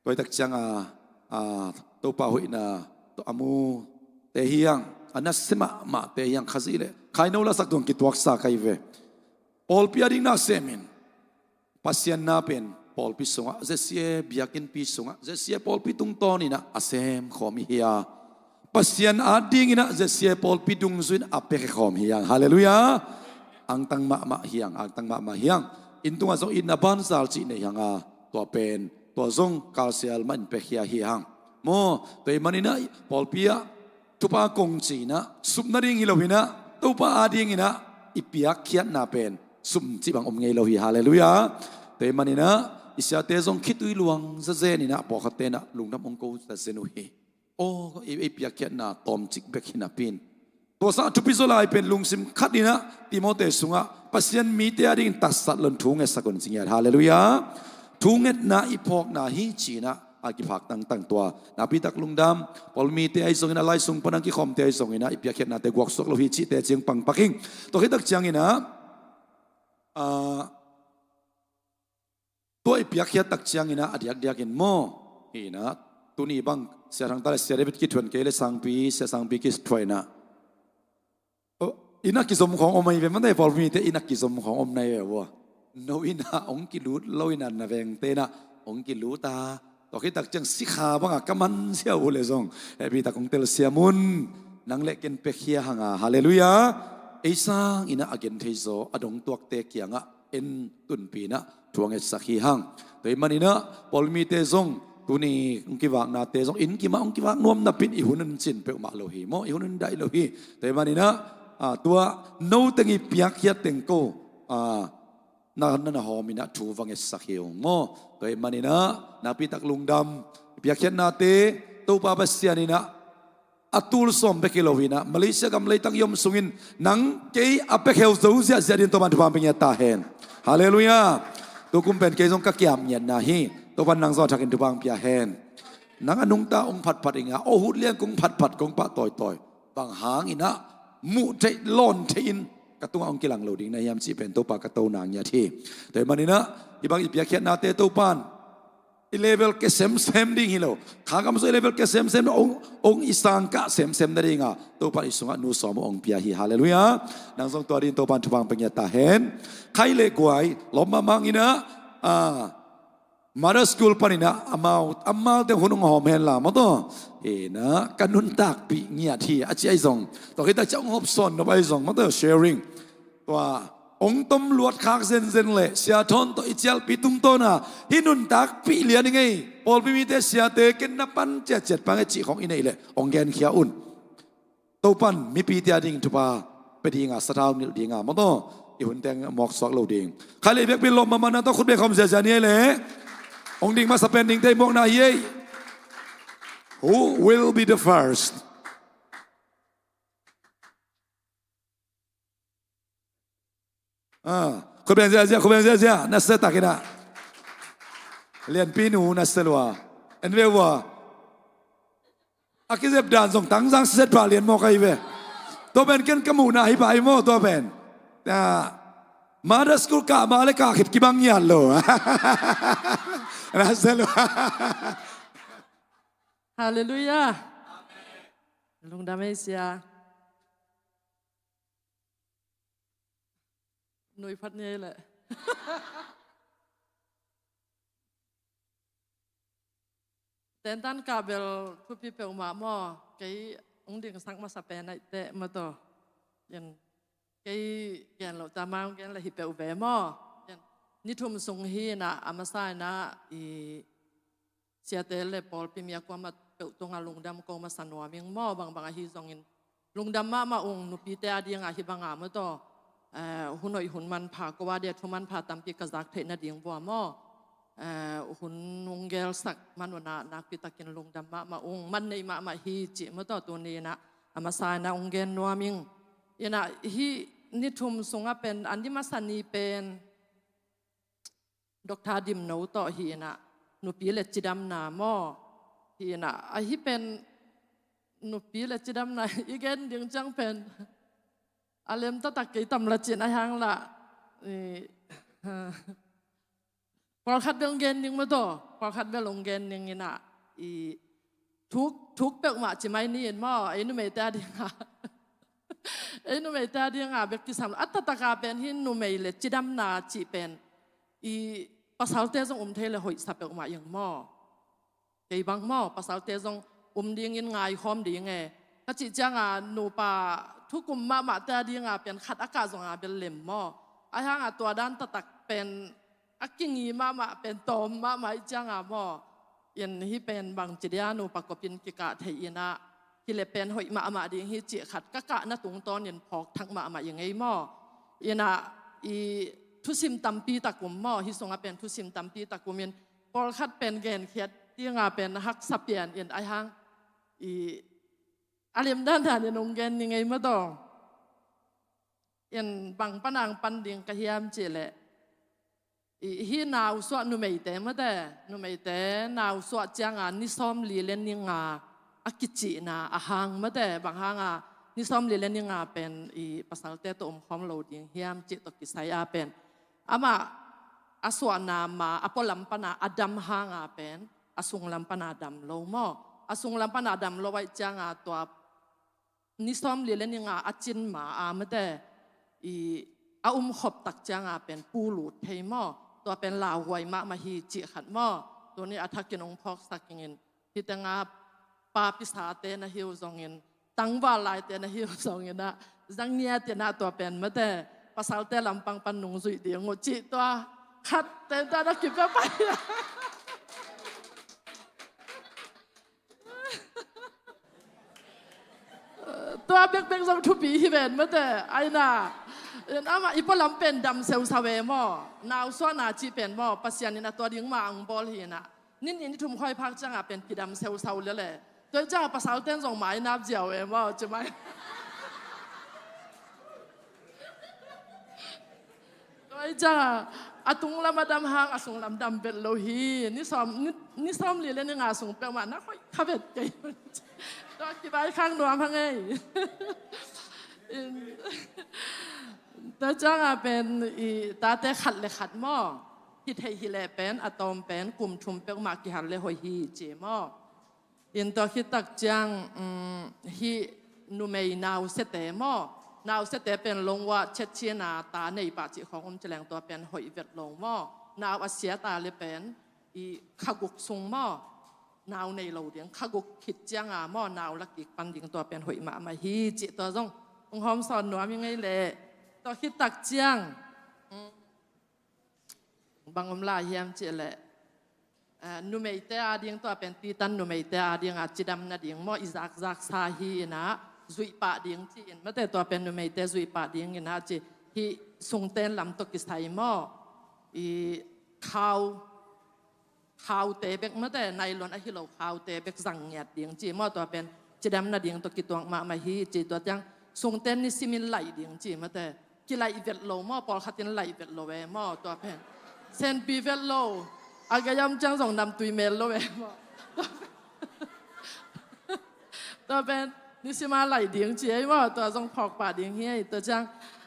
Tua hi tak cianga, a, Topa hoihna tawh a mute hi hang, a na sia mahmahte hi hang, Khazih le khaino lasak tuang kituaksa ka hi ve. Pawlpi ading na semin, Pasian na pen pawlpi sungah, Z C A biakinnpi sungah, Z C A pawlpi tungtawninah a semkhawm hi a, Pasian adinginah Z C A pawlpi dungzuin a piakhia khawm hi hang. Halleluiah. Angtang mahmah hi hang, angtang mahmah hi hang. Inn tungah zong itna banzal cih nei hanga, tua pen, tua zong kalsial mahin piakhia hi hang. Maw, tua ih maninah pawlpi ah thupha kong cinah sup nading hi loinah, Topa adinginah i piakkhiatna pen sum cih bang om ngei lo hi. Halleluiah. Tua ih maninah i siate zong khitui luang zazeninah pawlkhattenah lungdam hong ko zazen uh hi. Aw, ei, ei piakkhiatna tawmcik bek hi napi in, tua sang thupi zaw lai pen lungsim khatinah Timote sungah Pasian mite adingin tatsat loin thu ngetsak un ci ngiat. Halleluiah. Thungetna i phawkna hi cinah a kiphak tangtang tua. Napitak lungdam, pawlmite ahi zongin, a lai sung pan a kikhawmte ahi zonginah i piakkhiatnate guaksuak lo hi cihte ciang pangpak ing. Tua khit tak cianginah, a, tua i piakkhiat tak cianginah a diakdiakin maw, hinah, tuni bang Sia Thangta le Sia David kithuan kei le sangpi, Sia Sangpi kithuan inah, oh, inn a kizom khawng om ahi ve, mate pawlmite inn a kizom khawng om na hi ve ua. No inn ah hong kilut lo inah na vengte inah hong kilut a, tua khit tak ciang sikha bangah ka man sia uh le zong hehpihtak hong telsiam un. Nang le ken piakhia hanga. Halleluiah. Ei sanginah a genthei zaw a dongtuakte kiangah en tunpinah thu a ngetsak hi hang. Tua ih maninah pawlmite zong tuni hong kivaknate zong inn kimah hong kivak nuam napi in i hun un cin peuhmah lo hi maw, i hun un daih lo hi. Tua ih maninah, a, tua no teng i piakkhiat teng ko, a, na, na na hawminah thu va ngetsak hi ung maw. Tua ih maninah napitak lungdam, i piakkhiatnate Topa Pasian inah a tul sawm bek hi loinah Malaysia gam leitang i om sungin nang kei a piakhia uh zo ziahziah dingin Topa in thupha hong pia ngiat ta hen. Halleluiah. Tukum pen kei zong ka kiam ngiatna hi. Topa in nang zong a thakin thupha hong pia hen. Nang a nungta hong phatphat inga, aw hut liang kong phatphat kong pah tawitawi, bang hanginah muh theih lawn theihin ka tungah hong kilang lo ding na hiam cih pen Topa ka tona ngiat hi. Tua ih maninah hih bang i piakkhiatnate Topa in i level ke semsem ding hi lo, kha gam zong i level ke semsem ding, ong, ong i sangkah semsem nadinga Topa in i sungah nu sawm uh hong pia hi. Halleluiah. Nang zong tua dingin Topa in thupha hong pia ngiat ta hen. Khai le guai, lawm mahmah inah, a, Mother School paninah amau, amaute hun hong hawm hen la maw taw. Hinah ka nuntakpih ngiat hi a ci ahi zong, tua khit tak ciang hong hawm sawn nop ahi zong maw taw, sharing. Tua hong tom luat khak zenzen le Sia Thawn tawh i cialpi tungtawna hih nuntakpih lian i ngei pawlpi mite, siate ken na pan ciatciat pang e cih khawng i neih leh hong genkhia un. Topa in mipite ading thupha pia dinga, sathau nilh dinga maw taw, i hun teng mawksuak lo ding. Khai le biakpi lawm mahmahna tawh khut beng khawm ziazia ni ei leh. Hong ding masa pen dingte i mawkna hi ei. Who will be the first? Ah, khut beng ziahziah, khut beng ziahziah, na se tak in ah. Lianpi nu na se lua. En ve ua. A kizep dan zong tangzang siset pha lian mawk ahi ve. Tua pen ken ka muhna hi pah hi maw tua pen. Ah, mother school kah mah le kah khit kibang ngiat lo. Na se lua. Halleluiah. Lungdam ei sia. Nui phat ni ei leh. Tentan kah bel thupi peuhmah maw. Kei hong dingsak masa pen aih teh maw taw. Kei gen loh ta, amau gen leh hi peuh ve maw. Ni thum sung hi in ah, a masa in ah i siate le pawlpi mi a kuamah peuh tungah lungdam ko masa nuam ing maw, bangbang ahi zongin. Lungdam mahmah ung, nupite a dingah hih banga maw taw. Eh, hun hoih hun manpha, ko a dia thu manpha tampi ka zak theih nading vua maw. Eh, hun hong gelsak man un ah nakpi takin lungdam mahmah ung, man nei mahmah hi cih maw taw, tuni in ah a masa in ah hong gen nuam ing. In ah hih ni thum sungah pen, a ni masa ni pen Doctor Dimno tawh hi in ah, nupi le cidamna maw. Hi in ah, ahi pen nupi le cidamna i gen ding ciang pen a lem taktak kei tam la cin a hang la. I, pawlkhat bel hong gen ning maw taw, pawlkhat bel hong gen ning in ah, i thuk, thuk peuhmah ci mai ni in maw, ei numeite a dingah. Ei numeite a dingah bek kisam. A taktak a pen hi numei le cidamna cih pen i pasalte zong um thei le hoihsa peuhmah ing maw. Kei bang maw, pasalte zong um dingin ngaikhawm ding e. Ka cih ciangah nupa thukum mahmahte a dingah pen khat a kah zongah bel lem maw. A hangah tua dan taktak pen a kingi mahmah pen tawm mahmah ih ciangah maw. In hih pen bangci dia nupa kopin kikah thei in ah, hi le pen hoih mahmah ding hi cih khat ka kahna tungtawnin phawk thak mahmah ing ei maw. In ah i thusim tampi tak um maw, hih sungah pen thusim tampi tak um in, pawlkhat pen genkhiat dingah pen haksa pian in, a hang i a lim dandan in hong gen ning ei maw taw. In bang pan hong pan ding ka hiam cih leh, i hih nausuah numeite maw te, numeite nausuah ciangah ni sawmli le ni nga a kicihna a hang maw te, bang hangah ni sawmli le ni nga pen i pasalte tawh omkhawm lo ding hiam cih tawh kisai a pen, amah a suahna ma a pualam pana a dam hanga pen a sunglam pana dam lo maw. A sunglam pana dam lo ahih ciangah tua ni sawmli le ni nga a cin ma a maw te, i a umkhop tak ciangah pen pu lut thei maw. Tua pen lauhuai mahmah hi cih khat maw. Tuni a thakin hong phawksak ing in, hih tengah papisate na hi uh zongin, tangval laite na hi uh zongin ah, zang ngiat in ah tua pen maw te, pasalte lampang pan nungzuih ding uh cih tua khat tentan a kipia pai. Tua bekbek zong thupi hi ven maw te, a in ah. Amah i pualam pen dam seusau e maw, nausuahna cih pen maw, Pasian in a tua ding ma hong bawl hi in ah. Ni nih ni thum khuai phak ciangah pen kidam seusau lel e. Tua ih ciangah pasalten zong mai nap ziau e maw, ci mai. Tua ih ciangah a tunglam a dam hang a sunglam dam vet lo hi. Ni sawm, ni, ni sawmli le ni nga sung peuhmah na hoih kha vet kei. Tua kivaikhak nuam hang ei. Tua ciangah pen i tate khat le khat maw, hi thei hi leh pen a tawm pen kum thum peuhmah kihal le hoih hi ci maw. In tua khit tak ciang, um, hih numei nausiate maw, nausiate pen lungwah chetchin a ta nei pah cih khawng om ci leng tua pen hoih vet lo maw. Nau a sia ta le pen i kha guk sung maw, nau nei lo ding, kha guk khit cianga maw, nau la kik pan ding tua pen hoih mahmah hi cih tua zong hong hawmsawn nuam hi ngei leh. Tua khit tak ciang, um, bang om lai hiam cih leh, eh, numeite a ding tua pen tuitan numeite a ding a cidam nading maw, i zakzaksa hi in ah, zuih pah ding ci in mate, tua pen numeite zuih pah ding in ah ci, hih sungten lam tawh kisai maw, i khau khaute bek mate, nylon ahi lo khaute bek zang ngiat ding ci maw, tua pen cidam nading tawh kituak mahmah hi ci. Tua ciang sungten nisimin laih ding ci mate, kilaih vet lo maw, pawlkhat in laih vet lo e maw, tua pen senpi vet lo, a gei om ciang zong namtui mel lo e maw. Tua pen nisima laih ding ci ei maw, tua zong phawk pah ding hi ei. Tua ciang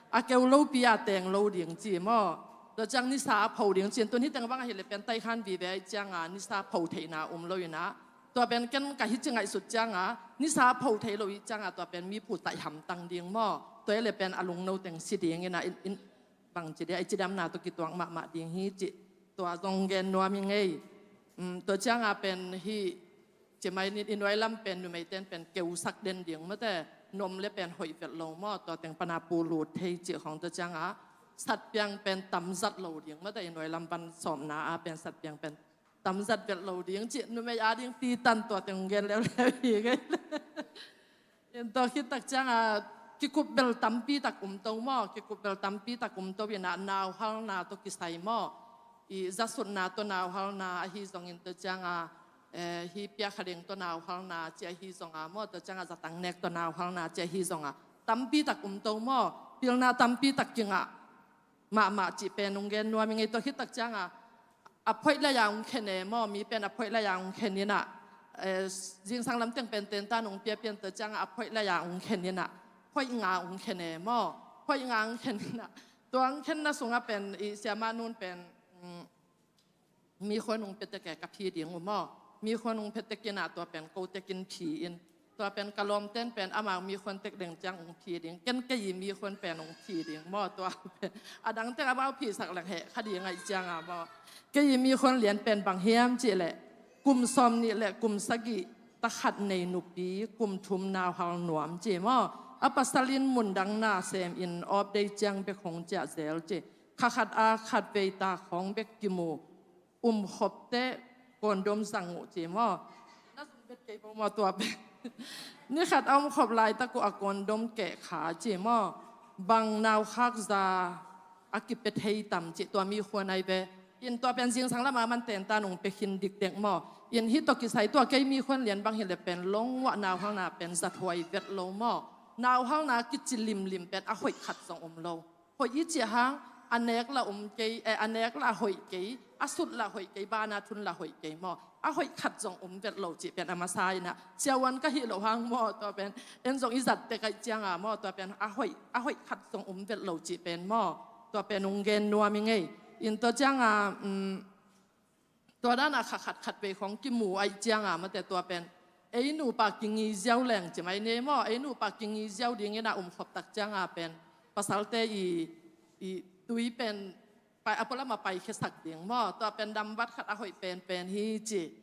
a keu lopi a teng lo ding ci maw. Tua ciang nisa a pho ding ci, tun hi teng bang ahih leh pen taikhan vive ahih cianga nisa pho theihna um lo ina, tua pen ken ka hi ci ngaihsut cianga nisa pho thei lo ahih cianga tua pen mi phu taih hamtang ding maw. Tua hi leh pen a lungno teng si ding ina, in, in, bangci dia i cidamna tawh kituak mahmah ding hi ci. Tua zong gen nuam hi ngei. Um, tua cianga pen hi ci mai ni, i nuai lam pen numeiten pen keusak den ding mate, nom le pen hoih vet lo maw, tua teng pana pu lut thei ci khong. Tua cianga satpiang pen tamzat lo ding mate, i nuai lam van sawmna a pen satpiang pen tamzat vet lo ding ci, numei a ding titan tua teng gen leuleu hi ngei. In tua khit tak cianga kikup bel tampi tak um to maw, kikup bel tampi tak um to ina nauhalna tawh kisai maw, i zasutna tawh nauhalna ahi zongin tua cianga, eh, hi piakhading tawh nauhalna ci ahi zonga maw, tua cianga zatang nek tawh nauhalna ci ahi zonga tampi tak um to maw, pilna tampi tak kingah mahmah cih pen ung gen nuam i ngei. Tua khit tak cianga a phoih lai-a ung khen e maw, mi pen a phoih lai-a ung khen ina, eh, zingsang lam teng pen tentan ung pia pian tua cianga a phoih lai-a ung khen ina, phoih nga ung khen e maw, phoih nga ung khen ina. Tua ung khenna sunga pen i siamah nun pen, mm, mi khuan ung pia tek e ka phi ding uh maw, mi khuan ung pia tek ina tua pen ko tek in phi in. Tua pen ka lawmten pen amau mi khuan tek deng ciang ung phi ding, ken kei i mi khuan pen ung phi ding maw, tua pen a dang tek amau phisak leng heh kha ding ahih cianga maw. Kei i mi khuan lian pen bang hiam cih leh kum sawm nih le kum sagih ta khat nei nupi, kum thum nauhal nuam ci maw. A pasal in mundang na sem in awp dei ciang bek hong ciah zel ci. Kha khat a khat vei ta khawng bek kimu, um khop teh kondom zang uh ci maw. Na zung bet kei bo maw tua pen. Ni khat a um khop laitak uh a kondom keh kha ci maw. Bang naukhak za a kipia thei tam ci tua mi khuan ai ve. In tua pen zingsang lama man tentan ung pia khin dikdek maw. In hi tawh kisai tua kei mi khuan lian bang hi le pen longwah nauhalna pen zathuai vet lo maw. Nauhalna kici limlim pen a hoih khat zong um lo. Hoih i cih hang, a nek la um kei, eh, a nek la hoih kei, a sut la hoih kei, bana thun la hoih kei maw. A hoih khat zong um vet lo cih pen a masa ina, siavuan ka hih loh hang maw, tua pen, en zong i zat tek ahih cianga maw, tua pen a hoih, a hoih khat zong um vet lo cih pen maw, tua pen ung gen nuam i ngei. In tua cianga, um, tua dana kha khat khat vei khong kimu ahih cianga mate tua pen ei nupa kingi ziau leng ci mai ni maw, ei nupa kingi ziau dingina um khop tak cianga pen pasalte i, i tui pen pai, a pualama pai khiasak ding maw, tua pen nambat khat a hoih penpen hi ci.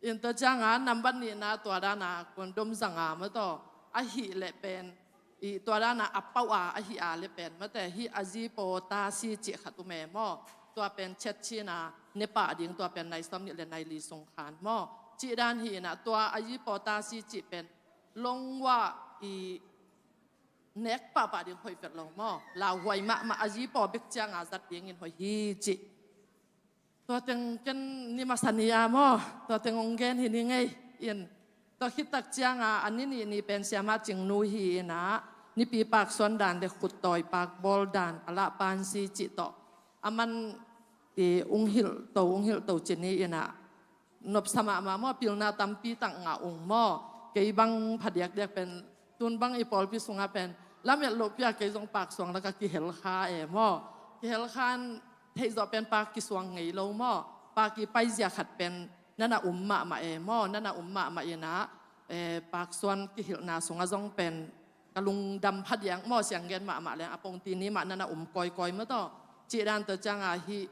In tua cianga nambat nihna tua dana kondom zanga maw taw, ahih leh pen i tua dana a pauh a, ahih a le pen mate, hih a zipaw tasi cih khat um e maw. Tua pen chet cina ne pah ding, tua pen nai sawm nih le nai li sung khan maw. Cih dan hi ina tua a zipaw tasi cih pen longwah i nek pahpah ding hoih vet lo maw. Lauhuai mahmah a zipaw bek cianga zat dingin hoih hi cih. Tua teng ken ni masa ni a maw, tua teng ong gen hi ni ngei in. Tua khit tak cianga a ni nih ni pen siama Cingnu hi ina, nipi paksuan dan le khuttawi pakbawl dan a lah pansi cih tawh a man i ung hilh to, ung hilh to ci ni ina. Nopsa mahmah maw, pilna tampi tak ngah ung maw. Kei bang phadiakdiak pen tun bang i pawlpi sunga pen lamet lohpi a kei zong paksuang laka kihel kha e maw. Kihel khan theih zawh pen pak kisuang ngei lo maw. Pak i paizia khat pen nana um mahmah e maw, nana um mahmah ina, eh, paksuan kihilhna sunga zong pen ka lungdam phadiak maw, siang gen mahmah leng a pongti ni mah nana um kawikawi maw taw. Cih dan tua cianga hih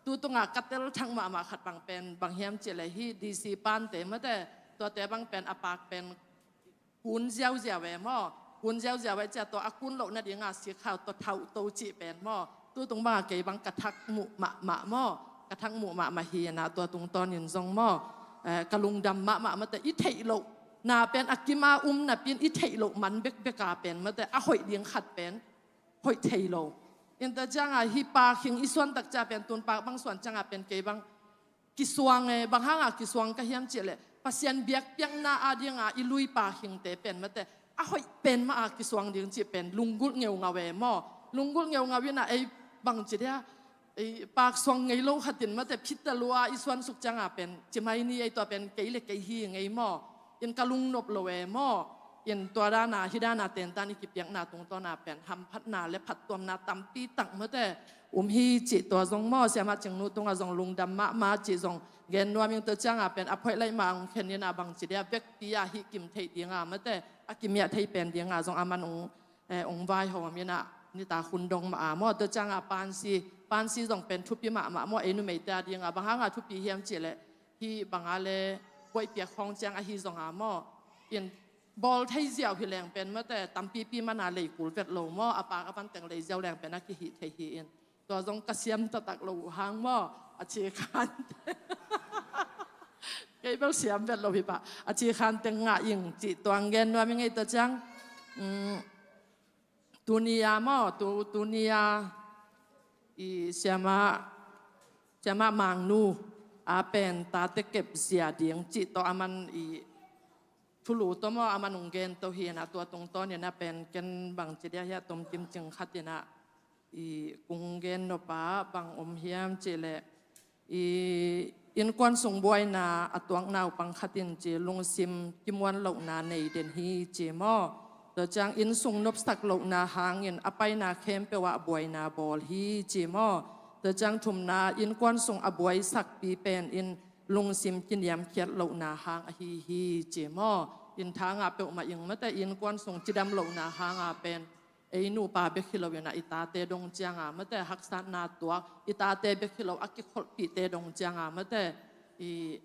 tu tunga ka tel thak mahmah khat bang pen bang hiam cih leh hih D C pante mate, tuate bang pen a pak pen kun ziauziau e maw. Kun ziauziau e cia tua a kun loh nadinga sikhau tua thauh to cih pen maw. Tu tung banga kei bang ka thak muh mahmah maw. Ka thak muh mahmah hi ina tua tungtawnin zong maw, eh, ka lungdam mahmah mate i theih loh na pen a kima um napi in i theih loh man bekbeka pen mate a hoih ding khat pen hoih thei lo. Inta cianga hih pak hing i suan tak cia pen tun pak bang suan cianga pen kei bang Kisuang e, bang hanga kisuang ka hiam cih leh, Pasian biakpiakna a dinga i lui pakhingte pen mate, a hoih pen mah a kisuang ding cih pen lunggulh ngeungau e maw. Lunggulh ngeungau in a ei bang ci dia, ei paksuang ngei lo khatin mate, phita lua i suansuk cianga pen, ci mai ni ei tua pen kei le kei hi ngei maw. In ka lungnop lo e maw. In tua dana, hi dana tentan i kipiakna tungtawna pen hamphatna le phattuamna tampi tak mate um hi cih tua zong maw, siamah Cingnu tunga zong lungdam mahmah cih zong gen nuam ing. Tua cianga pen a phoih laih mah ong khen ina bang ci dia, vekpi a hih kim theih dinga mate, a kimiah thei pen dinga zong aman ong, eh, ong vaihawm ina, nitak hun dong mah a maw. Tua cianga pansi, pansi zong pen thupi mahmah maw, ei numeite a dinga. Bang hanga thupi hiam cih leh, hih banga le buaihpiak khawng ciang ahi zonga maw, in bawl thei ziau hi leng pen mate, tampipi mana lei kul vet lo maw, a pak a vanteng lei ziau leng pen a kihih thei hi in. Tua zong ka siam taktak lo uh hang maw, a ci khan. Kei bel siam vet lo hi pah, a ci khan teng ngah ing cih tuang gen nuam ing ei. Tua ciang, mm, tuni a maw, tu, tuni a i siamah, siamah Mangnu a pen tate kep zia ding cih tawh aman i thulu tawh maw, aman ong gen to hi ina, tua tungtawn ina pen ken bang ci dia hia, tomkim cing khat ina i kong gen nop a bang om hiam cih leh, i innkuan sung buaina a tuak naupang khat in ci, lungsim kimuan lohna nei den hi ci maw. Tua ciang inn sung nopsak lohna hangin a paina khempeuh ah buaina bawl hi ci maw. Tua ciang thumna, innkuan sung a buaisakpi pen in lungsim kiniamkhiat lohna hang ahi hi ci maw. In thangah peuhmah ing mate, innkuan sung cidam lohna hanga pen ei nupa bek hi lo ina, i tate dong cianga mate, haksatna tuak, i tate bek hi lo, a kikholhpihte dong cianga mate, i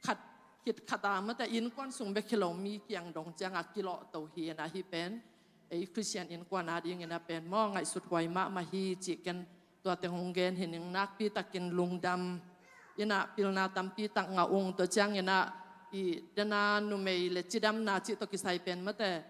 khat, khit khata mate, innkuan sung bek hi lo, mi kiang dong cianga kilawh to hi ina, hih pen ei Khristian innkuan a ding ina pen maw, ngaihsut huai mahmah hi cih ken tua teng hong gen hi ning. Nakpi takin lungdam ina, pilna tampi tak ngah ung. Tua ciang ina i dena numei le cidamna cih tawh kisai pen mate,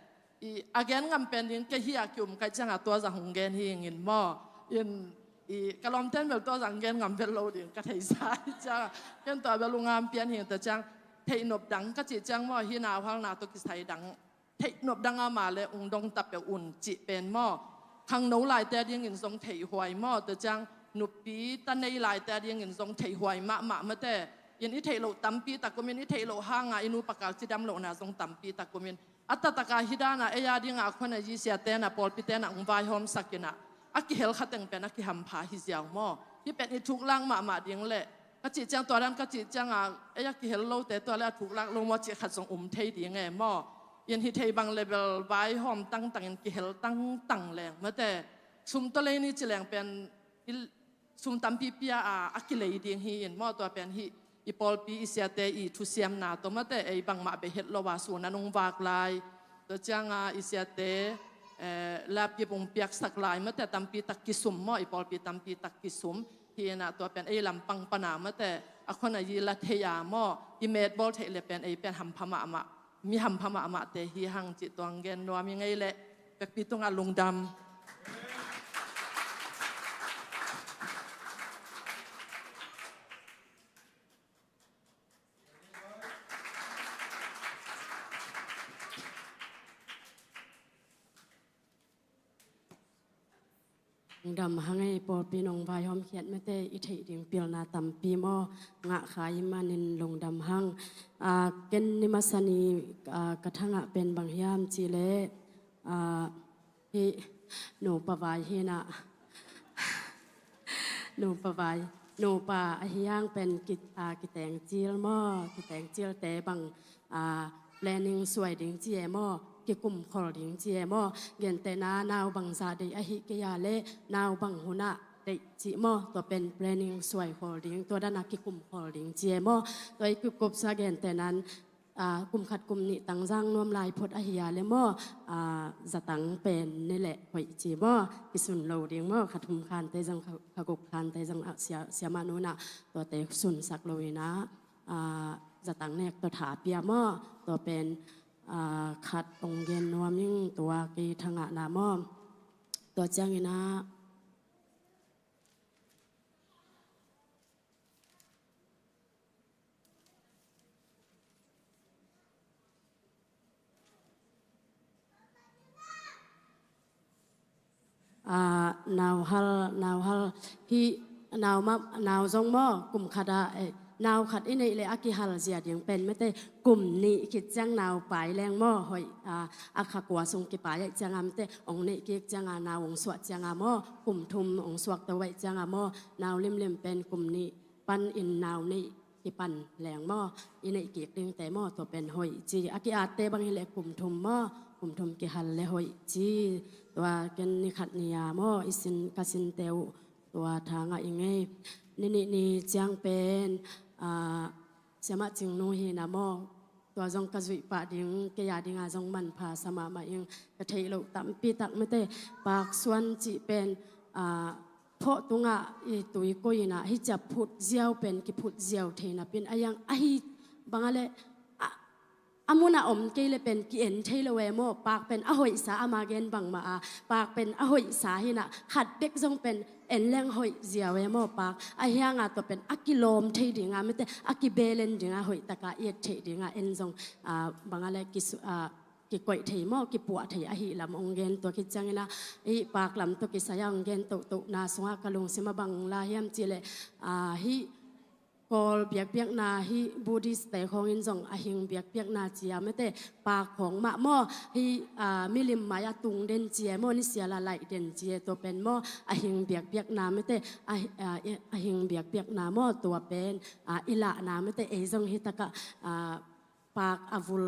i a gen ngam pen ding kei hi a ki-um kaih cianga tua zah hong gen hi ing in maw. In i ka lawmten bel tua zah hong gen ngam vet lo ding ka theihsa hi cianga, ken tua bel ungam pian hi ing. Tua ciang theihnop dang ka cih ciang maw, hih nauhalna tawh kisai dang theihnop dang a ma le ung dong ta peuh un cih pen maw, khangno laite a dingin zong theihhuai maw. Tua ciang nupi ta nei laite a dingin zong theihhuai mahmah mate. In i theih loh tampi tak um in, i theih loh hanga i nupa kal cidam lohna zong tampi tak um in, a taktaka hih dana ei a dinga a khuana zi siate na, pawlpite na ong vaihawmsak ina, a kihel khateng pen a kihampha hi ziau maw. Hih pen i thuklak mahmah ding le, ka cih ciang tua dan ka cih cianga ei a kihel lote tua le a thuklak lo maw cih khat zong um thei ding e maw. In hih thei bang le bel vaihawm tangtang in kihel tangtang leng mate, sum tawh lei ni ci leng pen i sum tampi pia a, a kilei ding hi in maw. Tua pen hih i pawlpi i siate i thusiamna tawh mate, ei bangmah beh het lo a sun a nung vak lai. Tua cianga i siate, eh, lapkip ung piaksak lai mate, tampi tak kisum maw, i pawlpi tampi tak kisum. Hi ina tua pen ei lampang pana mate, a khuana zi la thei a maw, i metbawl theih le pen ei pen hampha mahmah, mi hampha mahmahte hi hang cih tuang gen nuam ing ei leh. Vekpi tungah lungdam. Dam hang ei, pawlpi nong vaihawm khiat mate, i theih ding pilna tampi maw ngah kha i manin lungdam hang. Ah, ken ni masa ni, ah, ka thangah pen bang hiam cih leh, ah, hih nupa vai hi ina, nupa vai, nupa ahi hang pen ki, ah, kitengcil maw, kitengcilte bang, ah, planning suai ding ci e maw, kikumkhol ding ci e maw, gentehna nau bangzah deih ahi kei a leh nau bang hunah deih cih maw, tua pen planning suai khol ding, tua dana kikumkhol ding ci e maw. Tua i kikupsa gentehna in, ah, kum khat kum nih tangzang nuam lai phot ahi a leh maw, ah, zatang pen ne leh hoih ci maw, kisun lo ding maw, kha thum khante zang, kha, kha guk khante zang, ah, sia, siamah nunah tuate sunsak lo ina, ah, zatang nek tawh tha pia maw, tua pen, ah, khat ong gen nuam ing, tua kei thangahna maw. Tua ciang ina, Aa, nauhal, nauhal, hih nau mah, nau zong maw, kum khat ah, eh, nau khat i neih leh a kihal zia ding pen mete, kum nih khit ciang nau pai leng maw, hoih, aa, a kha kua sung kipai ahih ciang a mete, ong neih kik ciang a nau ong suah ciang a maw, kum thum ong suak to ahih ciang a maw, nau limlim pen kum nih pan in nau neih kipan leng maw, i neih kik dingte maw, tua pen hoih ci. A ki-atte bang hileh kum thum maw, kum thum kihal leh hoih ci. Tua ken ni khat ni a maw, i sin, ka sinte uh, tua tha ngah i ngei. Ni nih ni ciang pen, aa, Siamah Cingnu hi na maw, tua zong ka zuih pah ding, kei a ding a zong manpha sa mahmah ing. Ka theih loh tampi tak mete, paak suan cih pen, aa, phawh tungah i tui koih in ah, hih ciah phut ziau pen kiphut ziau thei napi in, a iang ahi bang a leh, a, a mun a om kei leh pen ki-en thei lo e maw, paak pen a hoihsa, ama gen bangmah a, paak pen a hoihsa hi in ah, khat bek zong pen en leng hoih ziau e maw, paak. A hiang a tua pen a kilawm thei ding a mete, a kibelen ding a, hoih tak a i et theih ding a, en zong, aa, bang a leh kisu-, aa, kikoih thei maw, kipuah thei ahih lam ong gen. Tua khit ciang in ah, hih paak lam tawh kisai a ong gen tohtohna sungah ka lungsim a bang la hiam cih leh, aa, hih Kawl biakpiakna, hih Buddhist te khawng in zong a hing biakpiakna ci a mete, paak khawng mah maw, hih, aa, milim mai a tung den ci e maw, ni sial a laih den ci e, tua pen maw, a hing biakpiakna mete, a hi-, aa, i, a hing biakpiakna maw, tua pen, aa, i lahna mete, ei zong hih tak ah, aa, paak a vul,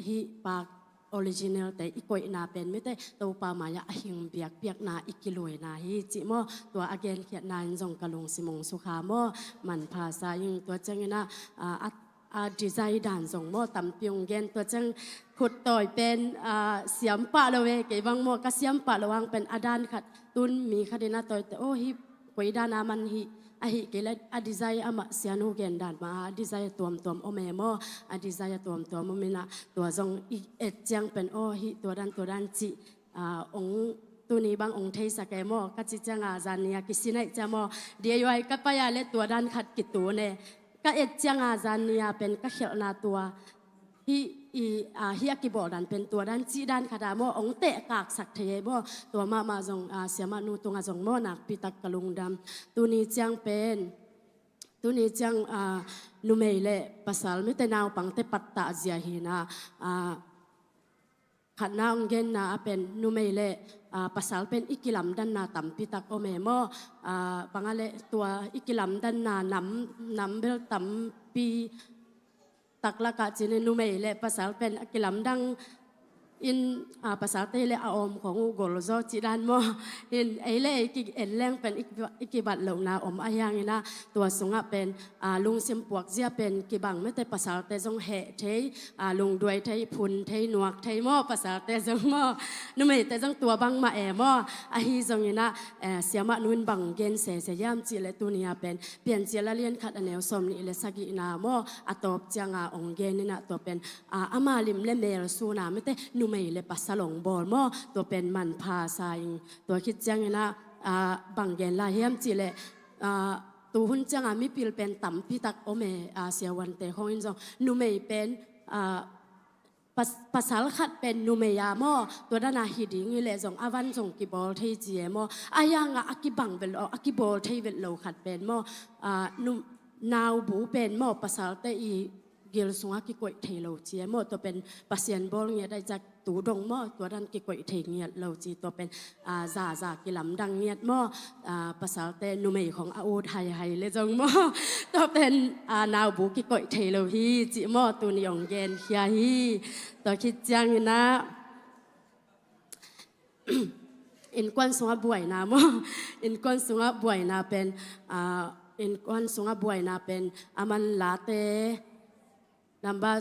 hih paak original te i koihna pen mete, Topa mai ah a hing biakpiakna i kiluina hi cih maw, tua a genkhiatna in zong ka lungsim ong sukha maw, manpha sa ing. Tua ciang in ah, aa, a, a design dan zong maw, tampi ong gen. Tua ciang khut tawi pen, aa, siam pah lo e, kei bang maw, ka siam pah lo ang pen a dan khat, tun mi khat in a tawite, oh, hih koi dan a man hih, ahih kei leh a design amah sianu gen dan mah a, a design a tuamtuam om e maw, a design a tuamtuam om in ah, tua zong i et ciang pen, oh, hih tua dan, tua dan cih, aa, ong tuni bang ong theisak e maw, ka cih ciang a, zan ni a kisin ahih ciang maw, D I Y ka pai a leh tua dan khat kitun e, ka et ciang a, zan ni a pen ka khelhna tua, hih i, aa, hih a kibawl dan pen tua dan cih dan khat a maw, ong tehkaksak thei e maw, tua mahmah zong, aa, Siamah Nu tungah zong maw, nakpi tak ka lungdam. Tuni ciang pen, tuni ciang, aa, numei leh pasal mete, naupangte pattah zia hi in ah, aa, khatna ong genna ah pen numei leh, aa, pasal pen i kilamdanna tampi tak om e maw, aa, bang a leh tua i kilamdanna nam, nam bel tampi tak lak ah cih ni, numei leh pasal pen a kilamdang in, aa, pasalte leh a awm khawng uh gol zaw cih dan maw. In ei leh ei ki-en leng pen i ki-, i kibat lohna om, a hiang in ah tua sungah pen, aa, lungsim puak zia pen kibang mete, pasalte zong heh thei, aa, lungduai thei, phun thei, nuak thei maw, pasalte zong maw. Numeite zong tua bangmah e maw. Ahi zong in ah, eh, Siamah Nu in bang gen sese hiam cih leh, tuni a pen Piancil a lian khat a neu sawmnih leh sagihna maw, a tawp ciang a ong gen in ah, tua pen, aa, ama lim leh mel sun a mete, numei leh pasal ong bawl maw, tua pen manpha sa ing. Tua khit ciang in ah, aa, bang gen lai hiam cih leh, aa, tu hun ciang a mipil pen tampi tak om e, aa, siavuante khawng in zong numei pen, aa, pas-, pasal khat pen numei a maw, tua dan a hi ding hi leh zong a van zong kibawl thei ci e maw. A hiang a, a kibang vet lo, a kibawl thei vet lo khat pen maw, aa, nu-, naubu pen maw, pasalte i gil sungah kikoih thei lo ci e maw, tua pen Pasian bawl ngiat ahih ciang tu dong maw, tua dan kikoih thei ngiat lo ci, tua pen, aa, zaza kilamdang ngiat maw, aa, pasalte numei khawng a ut haihai leh zong maw, tua pen, aa, naubu kikoih thei lo hi cih maw, tuni ong genkhia hi. Tua khit ciang in ah, innkuan sungah buaina maw, innkuan sungah buaina pen, aa, innkuan sungah buaina pen a man Late number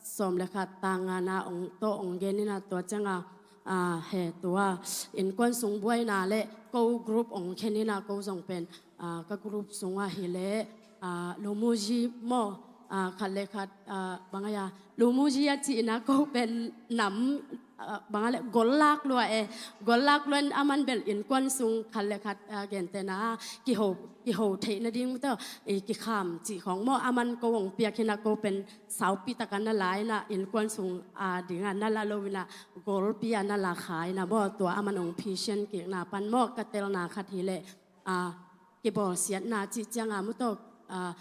sawm leh khat, tang ngana ong, tawh ong gen in ah, tua ciang a, aa, he tua, innkuan sung buaina leh ko group ong khen in ah, ko zong pen, aa, ka group sungah hi leh, aa, Lumuji maw, aa, khat leh khat, aa, bang a ia, Lumuji a cihna ko pen nam, ah, bang a le gol lak lua e, gol lak lua in aman bel innkuan sung khat le khat, ah, gentehna kiho, kiho theih nading mate, i kikham cih khawng maw, aman ko hong piak hi na, ko pen saupi taka na la hi na, innkuan sung, ah, ding a na la lo hi na, golpi a na la kha hi na maw, tua aman hong phisian kikna pan maw, ka telna khat hi leh, ah, kibawlsiatna cih ciang a mate, ah,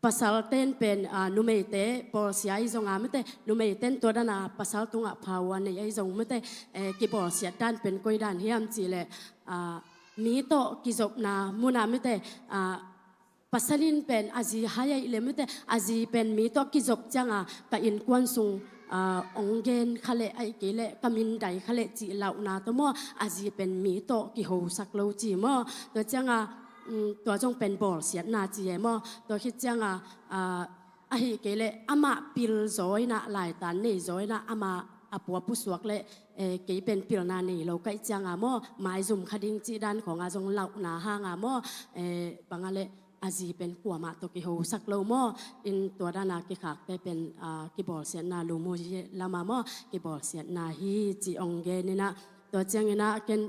pasal ten pen, ah, numeite bawlsia ahi zong a mate, numei ten tua dan a pasal tungah power nei ahi zong mate, eh, kibawlsiat dan pen koi dan hiam cih leh, ah, mi tawh kizopna mun a mate, ah, pasal in pen a zi hai ahih leh mate, a zi pen mi tawh kizop ciang a ka innkuan sung, ah, hong gen kha leh ahih kei leh ka min dai kha leh cih lauhna tawh maw, a zi pen mi tawh kihosak lo ci maw. Tua ciang a, um, tua zong pen bawlsiatna ci e maw. Tua khit ciang a, ah, ahih kei leh amah pil zaw in a, laitan nei zaw in a, amah a pua pusuak leh, eh, kei pen pilna nei lo ka hih ciang a maw, maizum kha ding cih dan khawng a zong lauhna hang a maw, eh, bang a leh a zi pen kuamah tawh kihosak lo maw. In tua dan a kikhakte pen, ah, kibawlsiatna, lumuji lam a maw, kibawlsiatna hi ci hong gen in a. Tua ciang in a ken,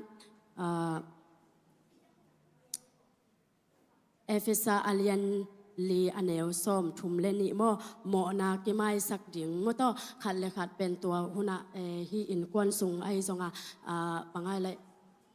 ah, Efesa a lian li a neu sawmthum le nih maw, mawhna kimaisak ding mate, khat le khat pen tua hun a, eh, hih innkuan sung ahi zong a, ah, bang a leh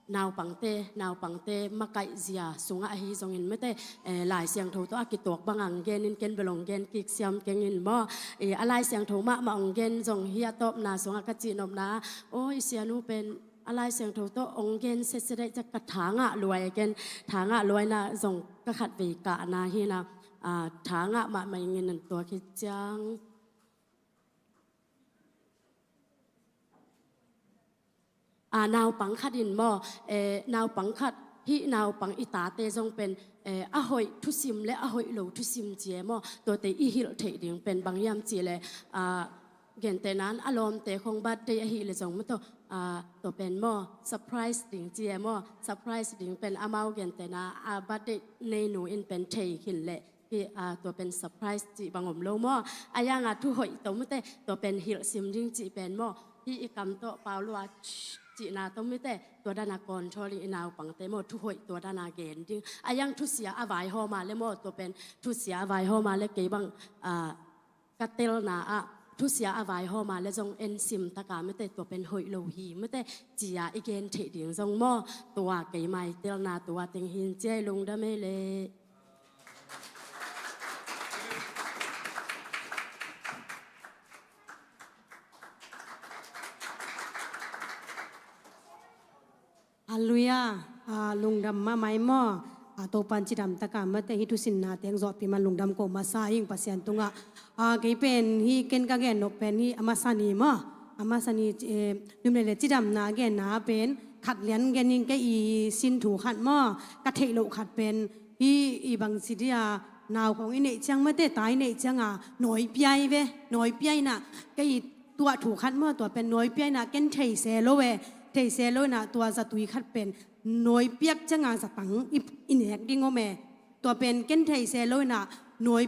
naupangte, naupangte makaihzia sungah ahi zongin mate, eh, Lai Siangtho tawh a kituak bang a hong gen in ken bel hong gen kik siam keng in maw. Eh, a Lai Siangtho mahmah hong gen zong hi a, tawpna sungah ka cihnopna, aw, i sianu pen a Lai Siangtho tawh hong gen setset ahih ciang ka tha ngah lua e ken, tha ngah lua in a zong ka khatvei kahna hi na, ah, tha ngah mahmah ing in a tua khit ciang. Ah, naupang khat in maw, eh, naupang khat, hih naupang i tate zong pen, eh, a hoih thusim le a hoih lo thusim ci e maw, tuate i hilh theih ding pen bang hiam cih leh, ah, gentehna in a lawmte khawng birthday ahih leh zong mate, ah, tua pen maw, surprise ding ci e maw, surprise ding pen amau gentehna, ah, birthday neinu in pen thei khin leh, hih, ah, tua pen surprise cih bang om lo maw. A hi hang a thu hoih tawh mate, tua pen hilhsim ding cih pen maw. Hih i kam tawh pau lua cihna tawh mate, tua dan a control ding i naupangte maw, thu hoih tua dan a gen ding. A hi hang thusia a vaihawm a leh maw, tua pen thusia a vaihawm a leh kei bang, ah, ka telna ah thusia a vaihawm a leh zong en sim taka mate, tua pen hoih lo hi mate, ci a i gen theih ding zong maw. Tua keima i telna tua teng hi in ci a, i lungdam ei leh. Halleluiah. Ah, lungdam mahmah ei maw. Ah, Topa'n cidam taka mate hih thusinna teng zawhpih man lungdam ko masa ing Pasian tungah. Ah, kei pen hih ken ka gen nop pen hih a masa ni maw. A masa ni, eh, numei le cidamna genna pen khat lian gen ing kei, i sin thu khat maw. Ka theih loh khat pen hih i bangci dia nau khawng i neih ciang mate, ta i neih ciang a nawi pia i ve, nawi pia in a, kei tuah thu khat maw, tua pen nawi pia in a ken thei se lo e, thei se lo in a tua zatui khat pen nawi piak ciang a zatang i, i nek ding om e. Tua pen ken thei se lo in a nawi,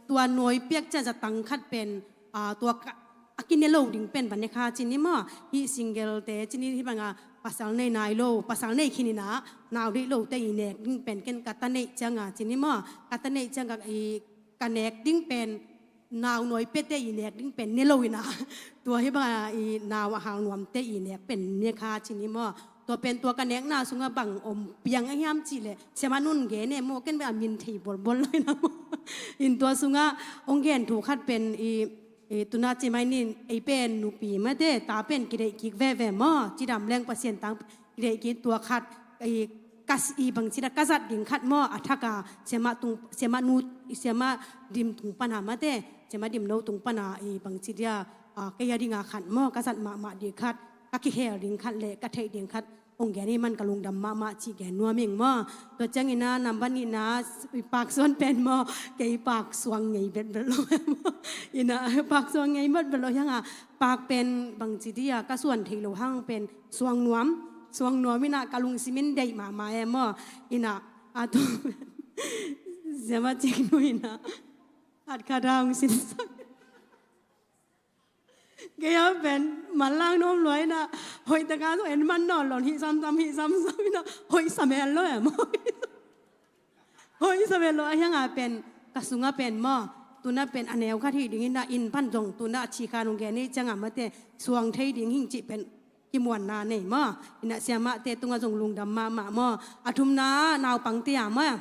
tua nawi piak ciang zatang khat pen, ah, tua ka, a kine lo ding pen bang ne kha ci ni maw. Hih single te ci ni, hih bang a pasal nei nai lo, pasal nei khin in a, nau deih lote i nek ding pen ken ka ta neih ciang a ci ni maw. Ka ta neih ciang a i ka nek ding pen nau nawi piate i nek ding pen ne lo in a. Tua hih bang a i nau a hal nuamte i nek pen ne kha ci ni maw. Tua pen tua ka nekna sungah bang om piang a hiam cih leh, siamah nu'n gen e maw, ken bel a min thei bolbol lo in a maw. In tua sungah hong gen thu khat pen i, i tuna ci mai nin, ei pen nupi mate, ta pen kideih kik veve maw, cidam leng Pasian tang kideih kik tua khat, i kas i bangci dia ka zat ding khat maw, a thak a siamah tung, siamah nu, siamah dim tung pan a mate, siamah dim no tung pan a i bangci dia, ah, kei a ding a khat maw, ka zat mahmah ding khat, ka kihel ding khat le ka theih ding khat hong gen hi man ka lungdam mahmah cih gen nuam ing maw. Tua ciangin a number nihna, i Pak Suan pen maw, kei Pak Suang ngei betbet lo e maw. In a Pak Suang ngei betbet lo hi hang a, Pak pen bangci dia ka suan theih loh hang pen suang nuam, suang nuam in a ka lungsim in deih mahmah e maw. In a, a tu siamah cik nu in a, at kha dang sin sak. Kei a pen manlang nuam lua ina, hoih taka zong en man nawn lo, hih samsam, hih samsam ina, hoih sa mel lo e maw. Hoih sa mel lo, a hiang a pen, ka sung a pen maw, tuna pen a neu khat hi ding ina, inn pan zong tuna a ci kha nung gen ei ciang a mate, suang thei ding hing cih pen, kimuanna nei maw. Ina siamahte tungah zong lungdam mahmah maw. A thumna naupangte a maw.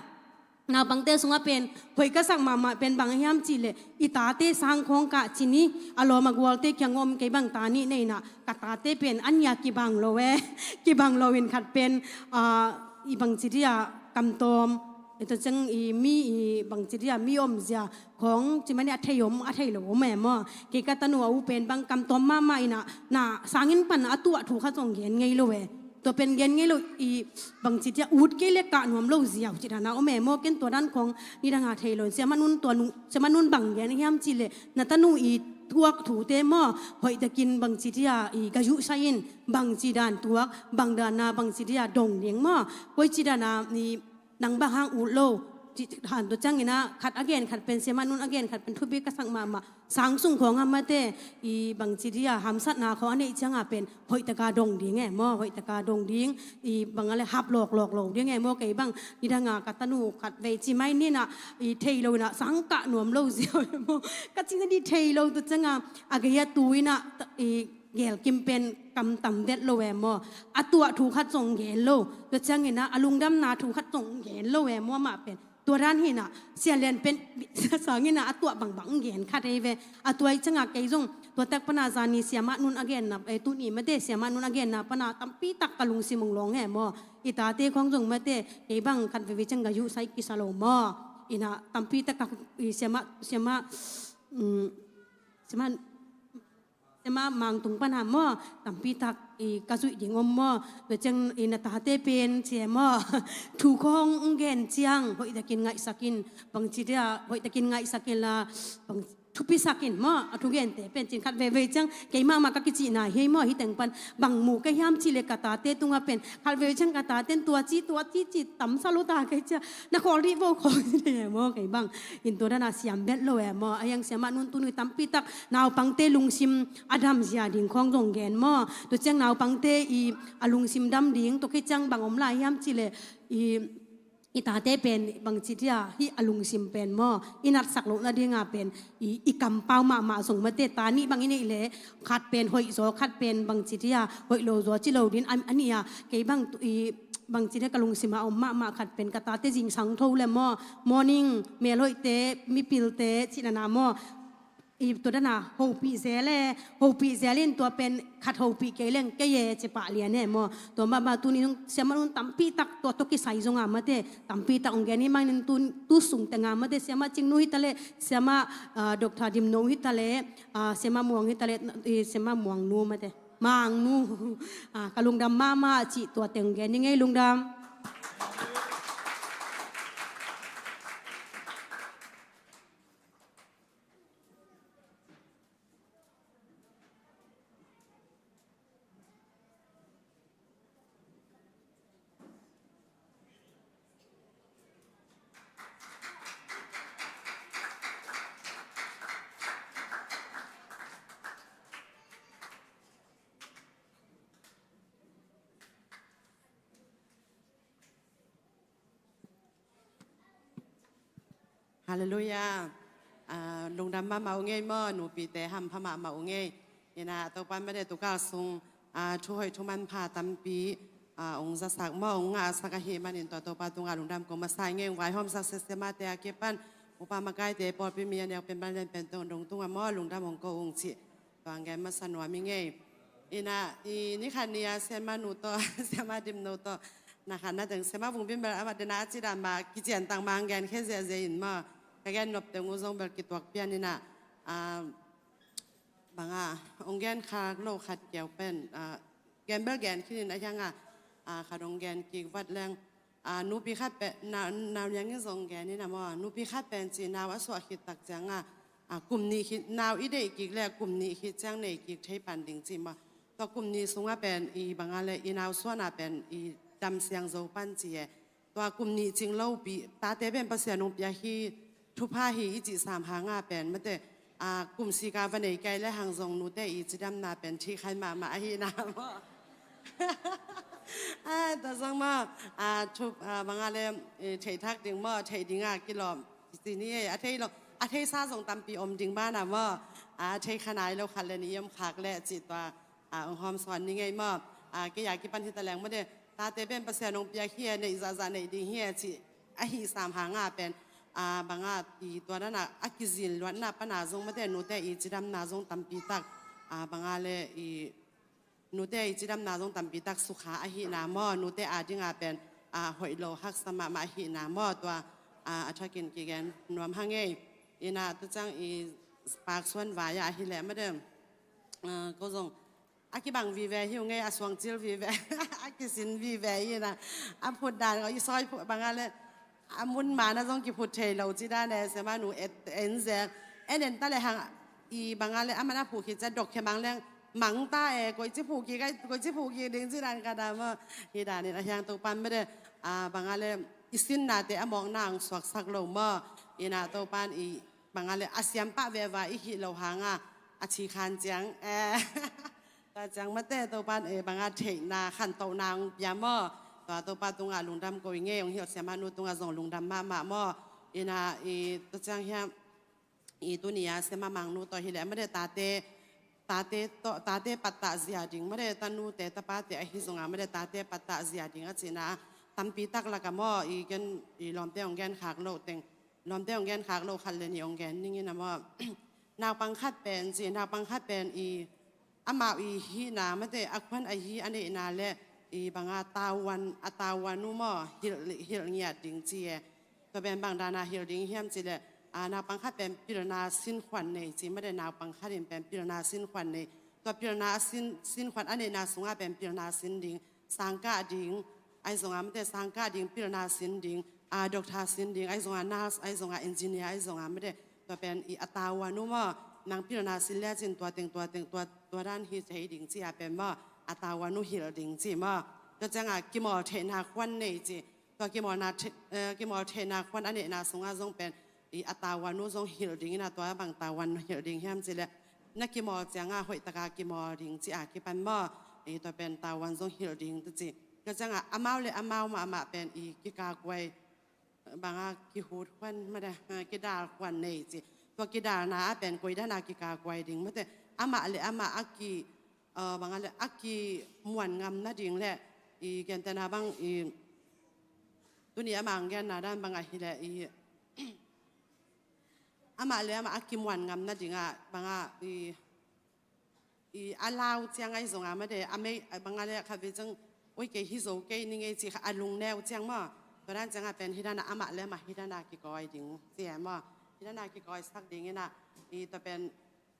Naupangte sungah pen hoih ka sak mahmah pen bang hiam cih leh i tate sang khawng kah ci ni, a lawm a gualte kiang om kei bang ta nih nei ina, ka tate pen a nia kibang lo e. Kibang lo in khat pen, ah, i bang ci dia kamtawm, i tua ciang i mi i bang ci dia mi omzia khawng ci mani a thei om, a thei lo om e maw. Kei ka tanu a u pen bang kamtawm mahmah ina, na sangin pan a tuah thu khat zong gen ngei lo e. Tua pen gen ngei lo i bang ci dia ut kei le kah nuam lo ziau ci dana om e maw. Ken tua dan khawng nidang a thei lo in siamah nun tua nu, siamah nun bang gen hiam cih leh na tanu i tuak thute maw, hoih takin bang ci dia i ka yuhsai in bang ci dan tuak, bang dana bang ci dia dong ding maw. Koi ci dana i nang bang hang ut lo, ci han tua ciang ina khat a gen khat pen siamah nun a gen khat pen thupi ka sak mahmah. Sang sung khawng a mate i bang ci dia hamsatna khawng a neih ciang a pen hoih taka dong ding e maw, hoih taka dong ding, i bang a le hap lawklawk lo ding e maw. Kei bang nidang a ka tanu khat vei ci mai ni ina, i thei lo ina sang kah nuam lo ziau e maw. Ka ci na di thei lo tua ciang a, a gei a tu ina, i gelkim pen kamtam vet lo e maw. A tuah thu khat zong gen lo. Tua ciang ina a lungdamna thu khat zong gen lo e maw amah pen. Tua dan hi ina Sia Lian pen sang ina a tuah bangbang gen khat ei ve. A tua i ciang a kei zong tua tak pana zani siamah nun a genna, eh, tuni mate siamah nun a genna pana tampi tak ka lungsim ong lawng e maw. I tate khawng zong mate kei bang khat veve ciang ka yuhsai kisa lo maw. Ina tampi tak ka, i siamah, siamah, mm, siamah Siamah Mang tung pana maw, tampi tak i ka zuih ding om maw. Tua ciang i na tate pen cia maw. Thu khawng ong gen ciang hoih takin ngaihsak in, bang ci dia hoih takin ngaihsak in la, bang thupisak in maw. A thugente pen cin khat veve ciang kei mahmah ka kicihna hi maw, hi teng pan bang mu ka hiam cih leh ka tate tungah pen khat veve ciang ka taten tua ci, tua ci ci tamsa lo ta kei cia, na khawl dih vo khawl dih maw kei bang. In tua dana siam vet lo e maw. A hiang siamah nun tuni tampi tak naupangte lungsim a damzia ding khawng zong gen maw. Tua ciang naupangte i a lungsim dam ding, tua khit ciang bang om lai hiam cih leh i, i tate pen bang ci dia hih a lungsim pen maw, i natsak lohna dinga pen i, i kampau mahmah zong mate ta nih bang i neih leh khat pen hoih zaw, khat pen bang ci dia hoih lo zaw ci lo din a, a nih a kei bang i bang ci dia ka lungsim a om mahmah khat pen ka tate zingsang tho le maw, morning, melhoihte, mipilte cih nana maw. I tua dana hopih zel e, hopih zel in tua pen khat hopih kei leng kei e ci pah lian e maw. Tua mahmah tuni nung siamah nun tampi tak tua tawh kisai zonga mate tampi tak ong gen hi manin tu, tu sung tenga mate siamah Cingnu hi ta leh, siamah, ah, Doctor Dimno hi ta leh, ah, siamah Muang hi ta leh, i siamah Muangnu mate. Mangnu, ah, ka lungdam mahmah cih tua teng gen ni ngei lungdam. Halleluiah. Ah, lungdam mahmah uh ngei maw, nupite hampha mahmah uh ngei. Ina Topa made tukal sung, ah, thu hoih thu manpha tampi, ah, ong zasak maw, ong ngahsak ahih manin tua Topa tungah lungdam kong masa ngei. Ong vaihawmsak sese mate a kipan upa makaite pawlpi mi a nek pen banlen pen tong dong tungah maw, lungdam ong ko ung cih. Tua ang gen masa nuam i ngei. Ina i ni khat ni a siamah Nu tawh, siamah Dimno tawh, na khat na teng siamah Vung Bim bel amah dena a ci dan mah kician tang mah ang gen khia ziahziah in maw. Ka gen nop teng uh zong bel kituak pian ina, ah, banga ong gen khak lo khat kiau pen, ah, gen bel gen khin in a hianga, ah, khat ong gen kik vat leng. Ah, nupi khat pen, nau, nau niang in zong gen ina maw, nupi khat pen ci nau a suah khit tak cianga, ah, kum nih khit, nau i deih kik le kum nih khit ciang nei kik thei pan ding ci maw. Tua kum nih sunga pen i banga le i nau suana pen i dam siang zo pan ci e. Tua kum nih cing lo pi, tate pen Pasian ong pia hi, thupha hi i cih sam hanga pen mate, a, kum sik a va nei kei le hang zong nute i cidamna pen thikhan mahmah ahihna maw. A, tua zong maw, a, thup, a, bang a le, e, theih thak ding maw, theih ding a kilawm. Ci ni e, a thei lo, a theisa zong tampi om ding banah maw. A, thei kha nai lo khat le nih i om khak le cih tua, a, ong hawm sawn ni ngei maw. A, kei a kipan hi ta leng maw de, tate pen Pasian ong piak hi e, neih zahzah neih ding hi e cih ahi sam hang a pen, a, bang a i tua dan a, a kizil luatna pan a zong maw de, nute i cidamna zong tampi tak, a, bang a le i nute i cidamna zong tampi tak sukha ahihna maw, nute a ding a pen, a, hoih lo haksa mahmah ahihna maw, tua, a, a thakin kigen nuam hang ei. Ina tua ciang i paksuan vai a hi leh maw de, a, ko zong a kibang vive hi ung ei, a suang cil vive, a kisin vive ina, a phut dan ko i sawi phut bang a le, a mun man a zong kiphut thei lo ci dan e, siamahnu et en zel. En en ta le hang i bang a le, a man a phuh khit ciang dok khia mang leng mang ta e, koici phuh kik, koici phuh kik ding ci dan ka dam a. Hi dan in a hiang Topan maw de, a, bang a le, i sinnate a mawkna ong suaksak lo maw. Ina Topan i bang a le, a siampah veva i hih lo hang a, a thikhan ciang, e. Tua ciang maw de Topan, e, bang a theihna, khantohna ong pia maw. Tua Topa tungah lungdam ko i ngei, ong hilh siamahnu tungah zong lungdam mahmah maw. Ina i tua ciang hiam, i tuni a siamah Mangnu tawh hi leh maw de tate, tate tawh, tate pattah zia ding maw de, tanute tapate ahi zong a maw de, tate pattah zia ding a cihna tampi tak lak a maw, i gen, i lawmte ong gen khak lo teng, lawmte ong gen khak lo khat le nih ong gen ning ina maw. Naupang khat pen ci, naupang khat pen i amau i hihna maw de, a khuan a hi a neihna le i bang a tavuan, a tavuan uh maw, hilh, hilh ngiat ding ci e. Tua pen bang dan a hilh ding hiam ci le, a, naupang khat pen pilna sinkhuan nei ci maw de, naupang khat in pen pilna sinkhuan nei. Tua pilna a sin, sinkhuan a neihna sungah pen pilna sin ding, sangkah ding, ahi zong a maw de, sangkah ding, pilna sin ding, a, doctor sin ding, ahi zong a nurse, ahi zong a engineer, ahi zong a maw de, tua pen i a tavuan uh maw, nang pilna sin le cin tua teng, tua teng, tua, tua dan hi thei ding ci a pen maw, a tavuan uh hilh ding ci maw. Tua ciang a kimawl theihna khuan nei ci, tua kimawlna thei-, e, kimawl theihna khuan a neihna sungah zong pen i a tavuan uh zong hilh ding ina, tua bang tavuan hilh ding hiam ci le, na kimawl ciang a hoih tak a kimawl ding ci a kipan maw. I tua pen tavuan zong hilh ding ta ci. Tua ciang a amau le amau mahmah pen i kikakuai, bang a kihut khuan maw de, a, kidal khuan nei ci. Tua kidalna a pen koi dan a kikakuai ding maw de, amah le amah a ki, a, bang a le a kimuan ngam nading le, i gentehna bang i tuni a mang genna dan bang a hi le i amah le amah a kimuan ngam nading a bang a i, i a lau ciang ahi zong a maw de, a mei, a bang a le khat vei ciang, oi kei hi zo kei ni ngei ci kha a lungneu ciang maw. Tua dan ciang a pen hi dan a amah le amah hi dan a kikawi ding ci e maw. Hi dan a kikawi sak ding ina, i tua pen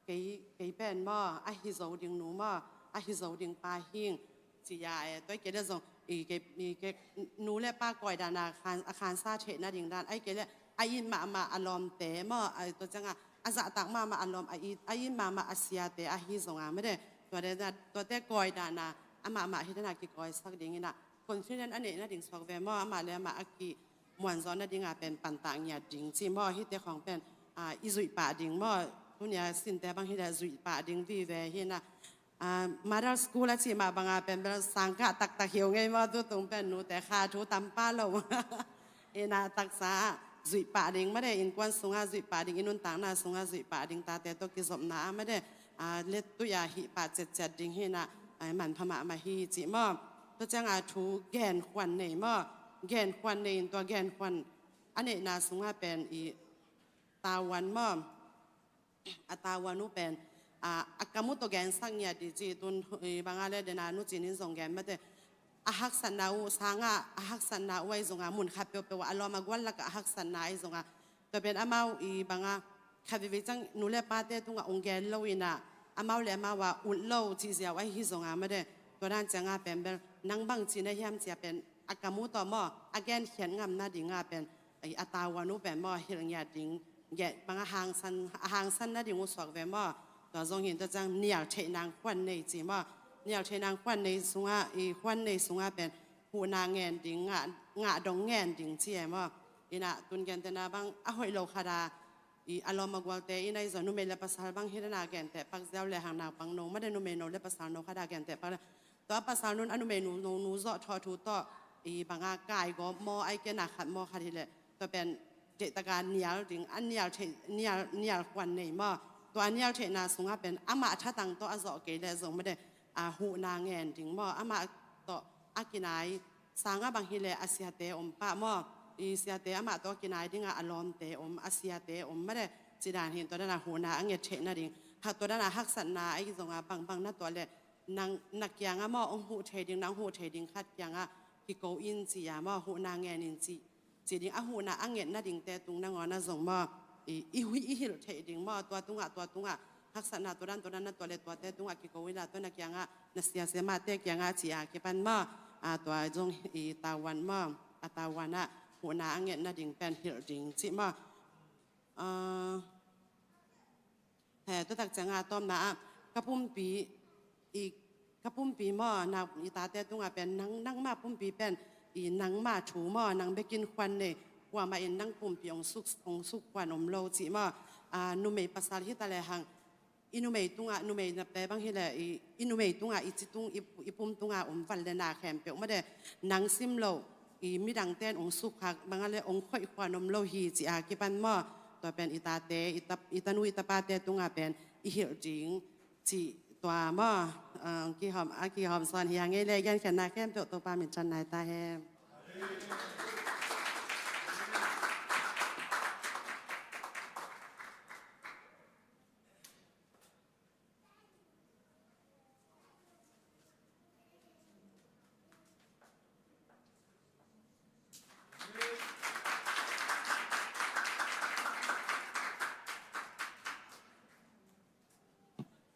kei, kei pen maw, a hi zo ding nu maw, a hi zo ding pa hing, ci a e, tua kei le zong, i kei, i kei, nu le pa kawi dan a khan, a khansa theih nading dan, ahi kei le, a it mahmah a lawmte maw, a tua ciang a, a zahtak mahmah a lawm, a it, a it mahmah a siate ahi zong a maw de, tua de, tuate kawi dan a, amah mah hi dan a kikawi sak ding ina, confident a neih nading suak ve maw, amah le amah a ki, muanzawh nading a pen pantah ngiat ding ci maw, hihte khawng pen, a, i zuih pah ding maw, tuni a sinte bang hi le zuih pah ding vive hi na, a, model school a cih mah bang a pen bel sangkah taktak hi uh ngei maw, tu tung pen nute kha thu tam pah lo. Ina taksa ah zuih pah ding maw de, innkuan sungah zuih pah ding, i nuntakna sungah zuih pah ding, tate tawh kizopna ah maw de, a, lettuih a hih pah ciatciat ding hi na, a, manpha mahmah hi cih maw. Tua ciang a thu genkhuan nei maw, genkhuan nei in tua genkhuan a neihna sungah pen i tavuan maw, a tavuan uh pen, a, a kam uh tawh gensak ngiat dih ci, tun, i bang a le dena nu cinin zong gen maw de, a haksatna uh sangah, a haksatna uh ahi zong a, mun khat peuhpeuh ah a lawm a gual lakah a haksatna ahi zong a, tua pen amau i bang a, khat veivei ciang nu le pate tungah ong gen lo ina, amau le amau a ut lo cih ziau ahi zong a maw de, tua dan ciang a pen bel, nang bang ci na hiam ci a pen, a kam uh tawh maw, a genkhiat ngam nading a pen, i a tavuan uh pen maw, hilh ngiat ding, gen, bang a hangsan, a hangsan nading uh suak ve maw. Tua zong hi in tua ciang nial theih nang khuan nei ci maw. Nial theih nang khuan nei sungah, i khuan nei sungah pen, huhna ngen ding, ngah, ngah dong ngen ding ci e maw. Ina tun gentehna bang a hoih lo khat a, i a lawm a gualte in ahi zong numei le pasal bang hi dana genteh pak ziau le hang naupang no made numei no le pasal no khada genteh pak le tua pasal nun a numei nu no nu zawh thawh thu tawh i banga kai gawp maw ai kena khat maw khat hi le tua pen theih taka nial ding a nial theih nial nial khuan nei maw tua nial theihna sunga pen amah thatang tawh a zawh kei le zong made a huhna ngen ding maw amah tawh a kinai sanga bang hi le a siate om pah maw i siate amah tawh a kinai dinga a lawmte om a siate om made cidan hin tua dana huhna a nget theihna ding ha tua dana haksatna ahi zonga bangbang na tuah le nang na kianga maw ong huh thei ding nang huh thei ding khat kianga kiko in ci a maw huhna ngen in ci ci ding a huhna a ngetna dingte tung nangawn a zong maw i i hilh theih ding maw tua tungah tua tungah haksatna tua dan tua dan na tua le tuate tungah kiko ila tua na kiangah na siasia mahte kiangah ci a kipan maw a tua zong i tawan maw a tawanah huhna a ngetna ding pen hilh ding cih maw a He tuatak cianga tawmna ah ka pumpi i ka pumpi maw na i tate tunga pen nang nangma pumpi pen i nangma thu maw nang bekin khuan nei kuamah in nang pumpi ong suk ong suk khuan om lo cih maw a numei pasal hita le hang i numei tunga numei napte bang hi le i i numei tunga i ci tung i i pum tunga om val le na khempeuh made nang sim lo i midang ten ong suk khak banga le ong khoih khuan om lo hi ci a kipan maw tua pen i tate i tap i tanu i tapate tunga pen i hilh ding cih tua maw ong kihawm a kihawm sawn hi a ngei le gen khenna khempeuh Topa min chan nai ta hen.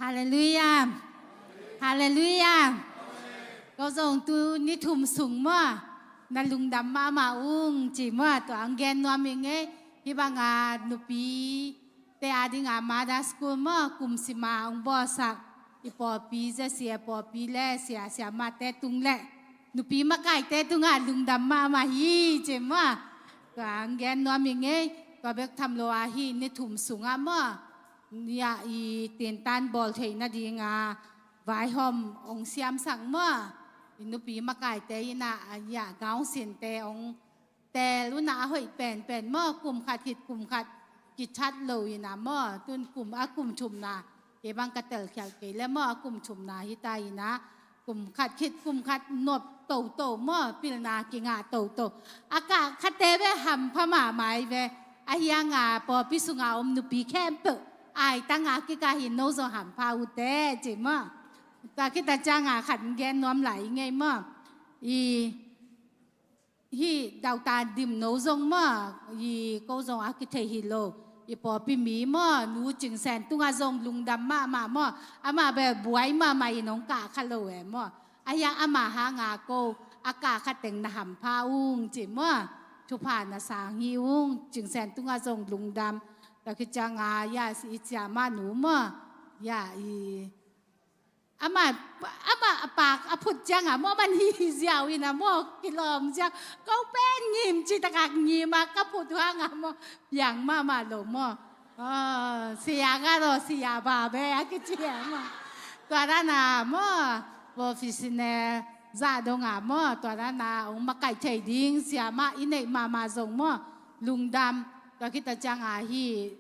Halleluiah. Halleluiah. Ko zong tu ni thum sung maw na lungdam mahmah ung ci maw tua ang gen nuam ing ei hi banga nupi te a dinga Mother School maw kum sima ong bawlsak i pawpi zesia pawpi le sia siamate tung le nupi makaite tunga lungdam mahmah hi ci maw tua ang gen nuam ing ei tua bek tham lo a hi ni thum sungah maw nia i tintan bawl theih nadinga vaihawm ong siamsak maw i nupi makaite ina a nia gaungsinte ong tel una a hoih penpen maw kum khat hit kum khat kithat lo ina maw tun kum a kum thumna kei bang ka telkhial kei le maw a kum thumna hita ina kum khat khit kum khat nop toto maw pilna kingah toto a kah khate ve hampha mahmai ve a hianga pawpi sunga om nupi khempeuh ai tanga kika hin no zong hampha ute ci maw ta kita cianga khat gen nuam lai i ngei maw i Hih dautan dim no zong maw i ko zong a kithei hi lo i pawpi mi maw nu cingsen tunga zong lungdam mahmah maw amah bel buai mahmah i nong kah kha lo e maw a hiang amah hanga ko a kah kha teng na hampha ung ci maw thupha na sang hi ung cingsen tunga zong lungdam ka khit cianga ya i ciamah nu maw ya i Amah amah a pak a phut cianga maw man hi ziau ina maw kilawm ziau ko pen ngim ci takak ngima ka phut hanga maw piang mahmah lo maw sia ga lo sia ba be a kici a maw tua dana maw professional zah donga maw tua dana ong makaih thei ding siamah i neih mahmah zong maw lungdam tua khita cianga hi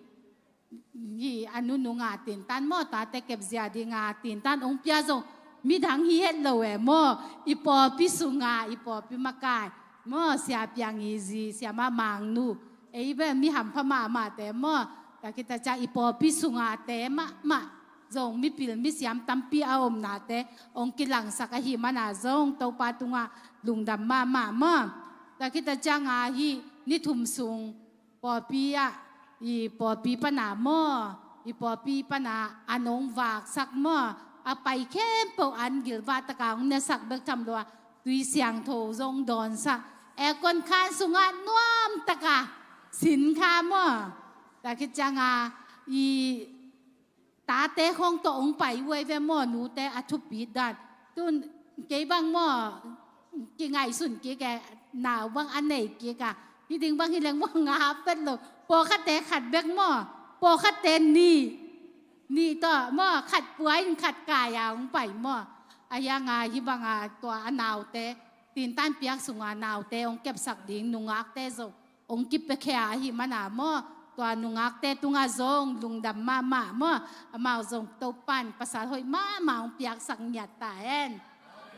Hi a nununga tintan maw tate kepzia dinga tintan ong pia zong midang hi het lo e maw i pawpi sunga i pawpi makai maw sia piang i zi siama mangnu ei bel mi hampha mahmahte maw takita ciang i pawpi sunga te mahmah zong mipil misiam tampi a omnate ong kilangsak ahi mana zong Topa tunga lungdam mahmah maw takita cianga hi ni thum sung pawpi ah i pawpi pana maw i pawpi pana a nong vaksak maw a pai khempeuh an gilvah taka hong nesak bek tham lua tui siangtho zong dawnsak aircon khan sungah nuam taka sin kha maw takit cianga i tate khong tawh hong pai uai ve maw nute a thupit dan tun kei bang maw kingaihsun kik e nau bang a nei kik a hiding bang hileng maw nga hap vet lo pawlkhatte khat bek maw pawlkhatte nih, nih tawh maw, khat pua in khat kai a hong pai maw. Ahi hanga hih banga tua a naute, tintan piak sunga naute hong kepsak ding nungakte zong hong kipiakhia ahih mana maw, tua nungakte tungah zong lungdam mahmah maw. Amau zong Topan pasal hoih mahmah hong piaksak ngiat ta hen.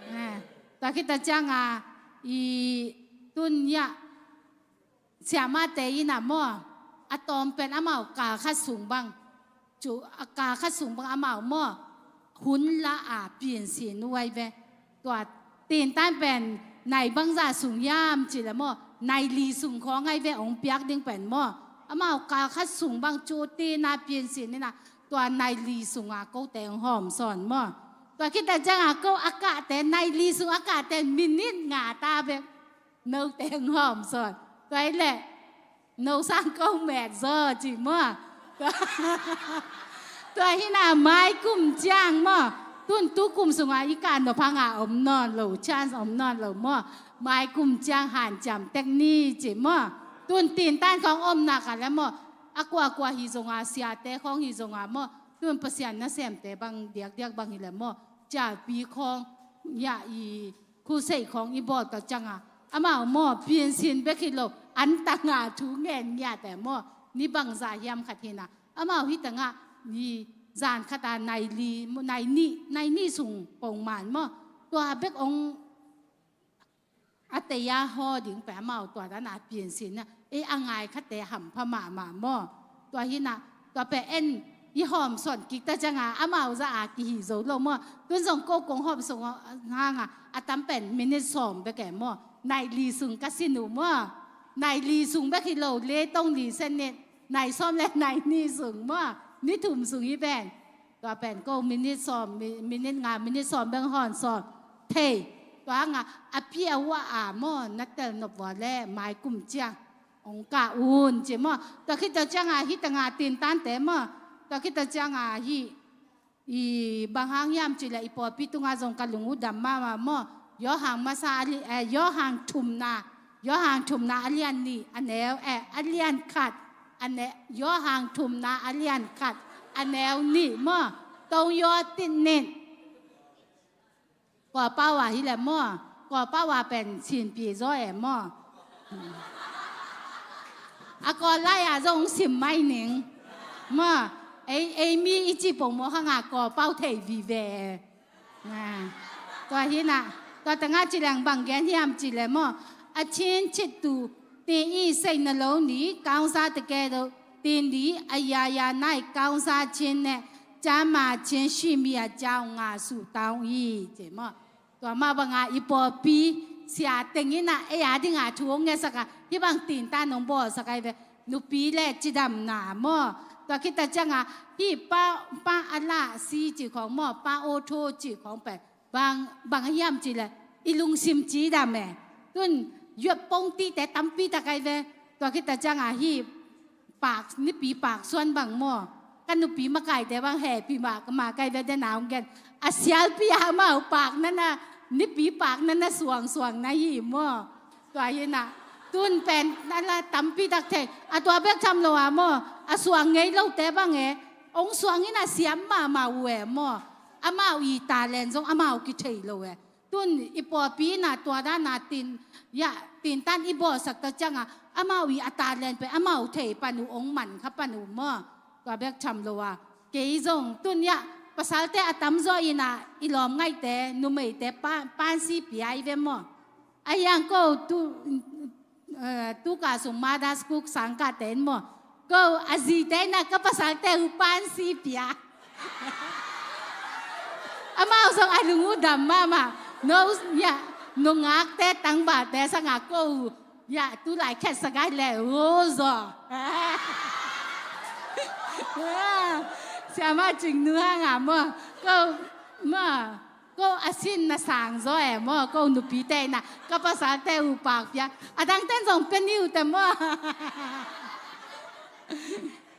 Eh, tua khit a cianga i tun hiah siamahte in ah maw, a tawm pen amau kal khat sung bang, cu a kal khat sung bang amau maw, hun la a pinsin uh ai ve. Tua tintan pen nai bangzah sung hiam cih leh maw, nai li sung khawng ai ve hong piak ding pen maw. Amau kal khat sung bang cu tina pinsin in ah tua nai li sunga kote hong hawm sawn maw. Tua khit a cianga ko a kahte, nai li sung a kahte minit nga ta bek note hong hawm sawn. Tua hi leh no sang ko met zaw ci maw. Tua hi na mai kum ciang maw, tun tu kum sunga i kah nop hanga om nawn lo, chance om nawn lo maw. Mai kum ciang hanciam tek ni ci maw. Tun tintan khawng om nak a leh maw, a kuakua hi zonga, siate khawng hi zonga maw, tun Pasian nasemte bang diakdiak bang hi leh maw, cialpi khawng, hiah i khusei khawng i bawl ta cianga amau maw, pinsin bek hi lo, an tanga thu ngen ngiat e maw. Ni bangzah hiam khat hi na, amau hi tangah ni zan khata nai li, nai nih, nai nih sung pongman maw. Tua bek hong a tei a haw ding pen amau tua dana pinsin na, ei a ngai khatte hampha mahmah maw. Tua hi na, tua pen en i hawm sawn kik ta cianga amau za a kihi zo lo maw. Tun zong ko kong hawm sung hanga a tam pen minit sawm bek e maw. Nai li sung ka sin uh maw. Nai li sung bek hi lo, le tong li sen nit, nai sawm le nai nih sung maw. Ni thum sung hi pen. Tua pen ko minit sawm, mi-, minit nga, minit sawm bek hawm sawn thei. Tua hanga a pia uh a maw, na tel nop uh a leh mai kum ciang hong kah un ci maw. Tua khit a cianga hih tanga tintante maw. Tua khit a cianga hih i bang hang hiam cih leh i pawlpi tungah zong ka lung uh dam mahmah maw. Yohan masa a li-, eh, Yohan thumna, Yohan thumna a lian nih a neu, eh, a lian khat a ne-, Yohan thumna a lian khat a neu nih maw. Tong yaw titnit. Kawlpau a hi leh maw. Kawlpau a pen sinpi zaw e maw. A Kawl lai a zong sim mai ning maw. Ei, ei mi i ci pongmawk hanga Kawlpau thei vive. Tua hi na, tua tangah ci leng bang gen hiam cih leh maw. အချင်းချစ်သူသင်၏စိတ်နှလုံးသည် ကောင်းစားသကဲ့သို့ သင်သည် အရာရာ၌ ကောင်းစားခြင်းနှင့် ကျန်းမာခြင်းရှိမည်အကြောင်း ငါဆုတောင်း၏. Ci maw. Tua mah banga i pawlpi sia teng in ah ei a dinga thu hong ngetsak a, hih bang tintan hong bawlsak ai ve. Nupi le cidamna maw. Tua khit a cianga hih pa, pa a lah si cih khawng maw, pa aw tho cih khawng pen bang, bang a hiam cih leh i lungsim cidam e. Tun yuat pongtihte tampi tak ai ve. Tua khit a cianga hih pak, nipi pak suan bang maw, ka nupi makaite bang hehpih mah, ka makai ve dena hong gen. A sialpi a amau pak nana, nipi pak nana suangsuang na hi maw. Tua hi na, tun pen na la tampi tak thei. A tua bek tham lo a maw, a suang ngei lote bang e, hong suang in a siam mahmah uh e maw. Amau i talent zong amau kithei lo e. Tun i pawlpi in a tua dana tin, ya, tintan i bawlsak ta cianga amau i a talent pen amau thei pan uh, hong man kha pan uh maw. Tua bek tham lo a, kei zong tun ya, pasalte a tamzaw in a i lawm ngaihte, numeite pa, pansi pia i ve maw. A hiang ko tu, eh, tu ka sung Mother's Cook sang ka ten maw. Ko a zite na ka pasalte uh pansi pia. Amau zong a lung uh dam mahmah. No, ya, nungakte tangbalte sanga ko uh, ya, tu lai khet sagai le uh zaw. Siama cing nu hanga maw. Ko, maw. Ko a sin na sang zaw e maw, ko nupite in a, ka pasalte uh pak pia. A dangten zong pia ni uh te maw.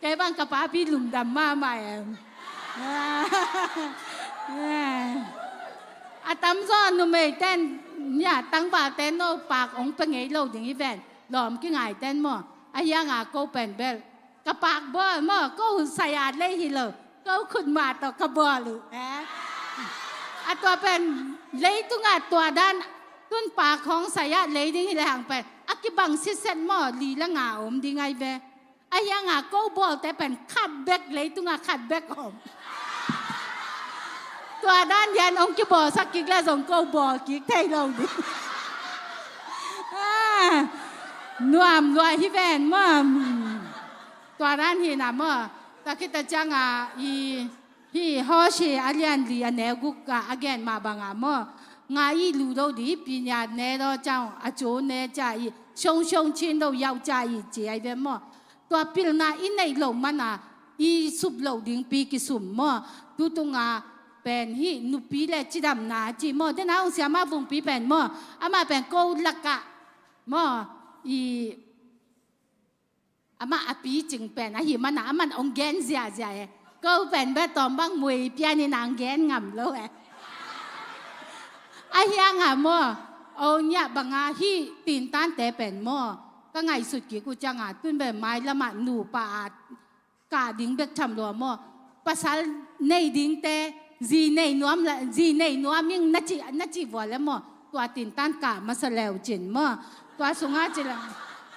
Kei bang ka papi lungdam mahmah e. A tamzaw numeiten, ya, tangbalte no pak hong pia ngei lo ding hi ven. Lawm kingaiten maw. A hianga ko pen bel ka pak bawl maw, ko hun saya lei hi lo, ko khutma tawh ka bawl uh, eh? A tua pen leitungah tua dan tun pak hong saya lei ding hi le hang pen a kibang sitset maw, li le nga om ding ai ve. A hianga ko bawlte pen khat bek, leitungah khat bek om. Tua dan dian hong kibawlsak kik le zong ko bawl kik thei lo ding. Ah, nuam lua hi ven maw. Tua dan hi na maw. Tua khit a cianga i hi Hawsi a lian li a neu guk a gen mah banga maw, nga i lu lo di, pinya ne lo ciang a cu ne cia i, shong shong chin lo yau cia i ci ai ve maw. Tua pilna i neih loh mana i sup loh dingpi kisum maw. Tutunga pen hi nupi le cidamna ci maw, dena hong siama vungpi pen maw, amah pen ko lakah maw, i amah a picing pen ahi mana aman hong gen ziahziah e. Ko pen bia tawm bang mui pianin ang gen ngam lo e. A hianga maw, ong ya banga hi tintante pen maw, ka ngaihsut kik uh cianga tun pen mailamah nupa a kah ding bek tham lua maw. Pasal nei dingte, zi nei nuam la, zi nei nuam ing na ci, na ci vua le maw, tua tintan kah masa leu cin maw. Tua sunga ci le,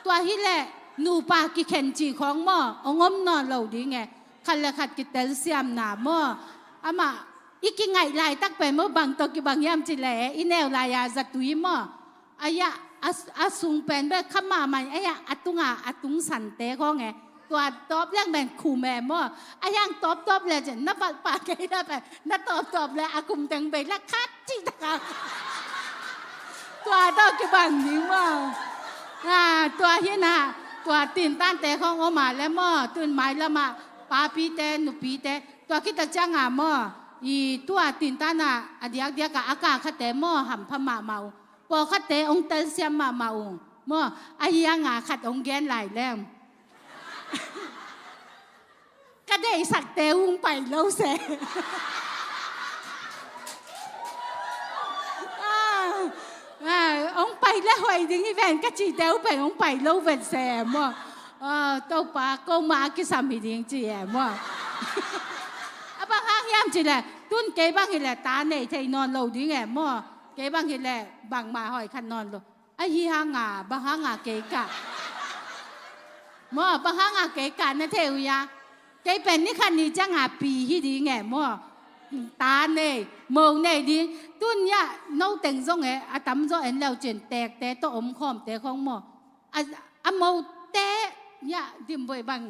tua hi le nupa kikhen ci khawng maw, ong om nawn lo ding e. Khat le khat kitel siamna maw. Amah i kingaih laitak pen maw, bang tawh kibang hiam ci le, i neu lai-a zatui maw. Aya a, a sung pen bek kha mahmah, aya a tunga a tung sante khawng e. Tua tawp leng pen khum e maw. Aya ang tawptawp le cin na valh pah kei na pen na tawptawp le a khum teng bei le khat cih taka. Tua tawh kibang ding maw. Ah, tua hi na, tua tintante khawng om a le maw, tun mailamah papite nupite tua khit a cianga maw, i tua tintana a diakdiaka a kah khate maw, hampha mahmah uh. Pawlkhatte hong telsiam mahmah ung maw. A hianga khat hong gen lai leng, ka deihsakte hong pai lo se. Ah, ah, hong pai le hoih ding hi ven ka cihte uh pen hong pai lo ven se maw. Ah, Topa, ko mah a kisam hi ding ci e maw. A bang hang hiam ci le, tun kei bang hi le ta nei thei nawn lo ding e maw. Kei bang hi le bangmah hoih khat nawn lo. A hi hanga, bang hanga kei kah maw, bang hanga kei kah na thei uh ia. Kei pen ni khat ni cianga pi hi ding e maw. Ta nei, mo nei ding. Tun ia no teng zong e, a tam zaw en leu cin tekte tawh om khawmte khawng maw. A, a mote ia dimboih bang.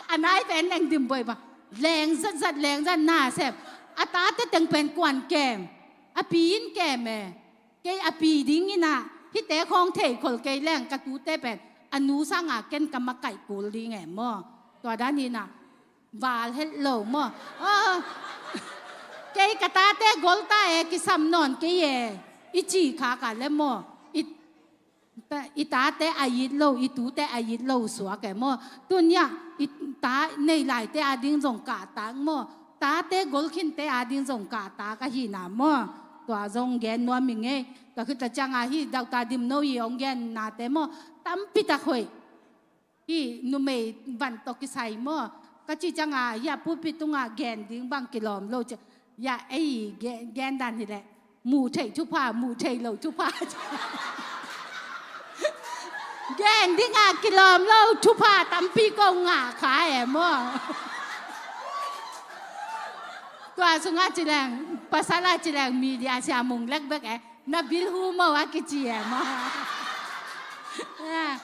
A nai pen leng dimboih bang. Leng zatzat, leng zat na sem. A tate teng pen kuan kem. A pi in kem e. Kei a pi ding ina, hite khawng thei khol kei leng ka tute pen a nu sanga ken ka makaih kul ding e maw. Tua dan ina, val het lo maw. Ah, kei ka tate gol ta e, kisam nawn kei e, i ci khak a le maw. I, i tate a it lo, i tute a it lo suak e maw. Tun ia i ta nei laite ading zong kahtak maw. Tate gol khinte ading zong kahtak ahina maw. Tua zong gen nuam ing ei. Tua khit a cianga hi Doctor Dimno i hong gennate maw, tampi tak hoih. Hi numei van tawh kisai maw. Ka cih cianga hia pulpit tunga gen ding bang kilawm lo ci. Ia ei gen, gen dan hi leh, muh theih thupha, muh theih loh thupha. Gen dinga kilawm lo thupha tampi ko ngah kha e maw. Tua sunga ci leng, pasal a ci leng, media sia mung lekbek e, na bil hu maw a kici e maw. Ah,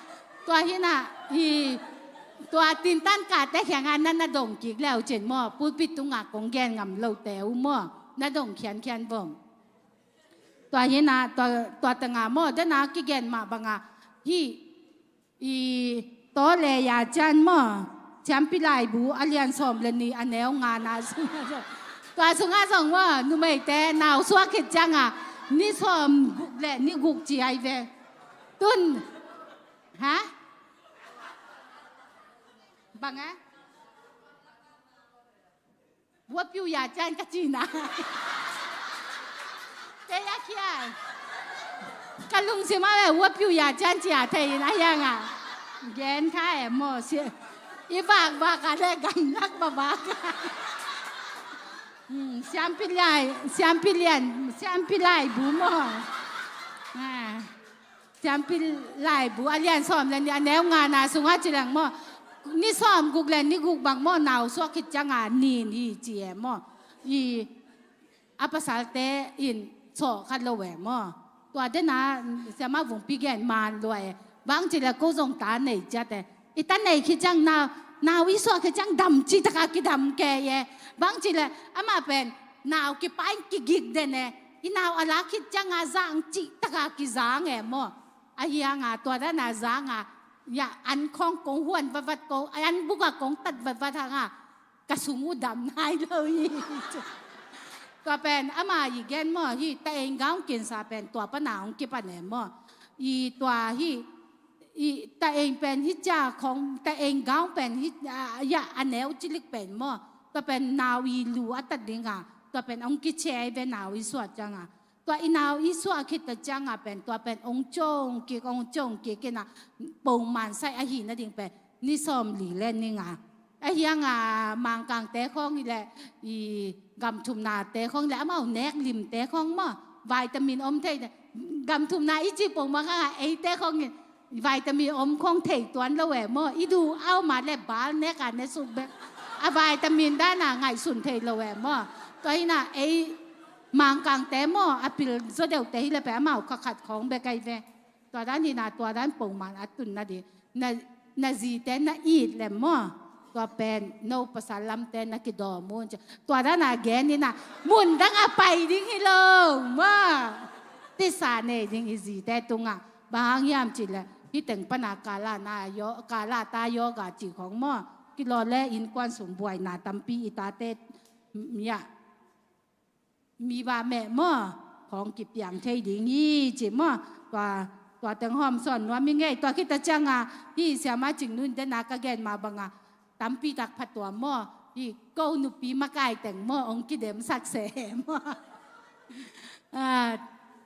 tua hina hi, tua tintan kate khianga na, na dong kik leu cin maw, pulpit tunga kong gen ngam lote uh maw, na dong khiankhian bom. Tua hina, tua, tua tanga maw, dena kigen mah banga hi, i, Tawleya cian maw, Ciampi Laibu a lian sawm le nih a neu ngana sunga zong. Tua sunga zong maw, numeite nau suak khit cianga ni sawm guk le ni guk ci ai ve. Tun, ha? Bang e? Vua piu ya cian ka cina. Kei a khia. Ka lungsim a ve vua piu ya cian cia thei in a hianga. Gen kha e maw, si-, i vakvak a le gamlak vavak. Hmm, siampi lai, siampi lian, siampi laibu maw. Ah, siampi laibu a lian sawm le nih, a neu ngana sungah ci leng maw, ni sawm guk le ni guk bang maw, nau suak khit cianga nin hi ci e maw. I a pasalte in sawh kha lo e maw. Tua dena siama Vungpi gen man lua e. Bang ci le ko zong ta nei ciat e. I ta nei khit ciang nau, nau i suah khit ciang dam cih taka kidam kei e. Bang ci le amah pen nau kipa in kigik den e. I nau a lak khit cianga zang cih taka kizang e maw. Ahi hanga tua dana zanga, ya, an khawng kong huan vatvat ko, an buka kong tat vatvat hanga ka sung uh dam nai lo hi. Tua pen ama i gen maw, hi ta eng gaung kinsa pen tua pana hong kipan e maw. I tua hi, i ta eng pen hi cia khong, ta eng gaung pen hi, a, ya, a neu cilik pen maw. Tua pen nau i lu a tat dinga, tua pen hong kichei ve nau i suat cianga. Tua i nau i suah khit ta cianga pen, tua pen ong cong kik, ong cong kik ina, pongman sai ahi nading pen ni sawm li le ni nga. Ahi hanga Mangkangte khawng hi le, i gamthumnate khawng hi le, amau nek limte khawng maw, vitamin om thei. Gamthumna i ci pongman khanga eite khawng hi, vitamin om khawng thei tuan lo e maw. I du au ma le bal nek a ne suk bek. A vitamin dana ngaihsun thei lo e maw. Tua hina ei Mangkangte maw, a pil zaw deuhte hi le pen amau kha khat khawng bek ahi ve. Tua dan hina, tua dan pongman a tun nading. Na, na zite na it le maw. Tua pen no pasal lamte na kidawm un ci. Tua dana gen hina, mun danga pai ding hi lo maw. Tisa nei ding i zite tungah. Bang hang hiam ci le, hi teng pana kala na yo, kala ta yoga ci khawng maw. Kilawh le innkuan sung buaina tampi i tate, ya, mi ba meh maw, khawng kipiang thei ding hi ci maw. Tua, tua teng hawm sawn nuam i ngei, tua khit ta cianga hi siama Cing Nun dena ka gen ma banga tampi tak pha tua maw. Hi ko nupi makai teng maw, ong kidemsak se maw. Ah,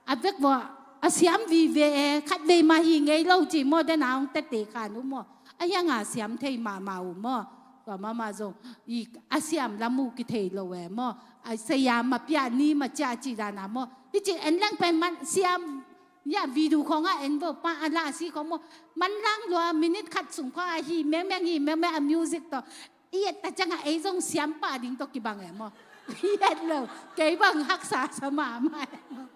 a vek vawh a siam vive e, khat vei mah hi ngei lo ci maw, dena ong tete khan uh maw. Ahi hanga siam thei mahmah uh maw. Tua mahmah zong i a siam lam uh kithei lo e maw. A saya ma pia ni ma cia ci dana maw. Hi ci en leng pen man siam, ya, video khawng a en vo pa a la si khawng maw. Man lang lua minute khat sung khawng a hi mengmeng, hi mengmeng a music tawh. I et ta cianga ei zong siam pah ding tawh kibang e maw. I et lo, kei bang haksa sa mahmah e maw.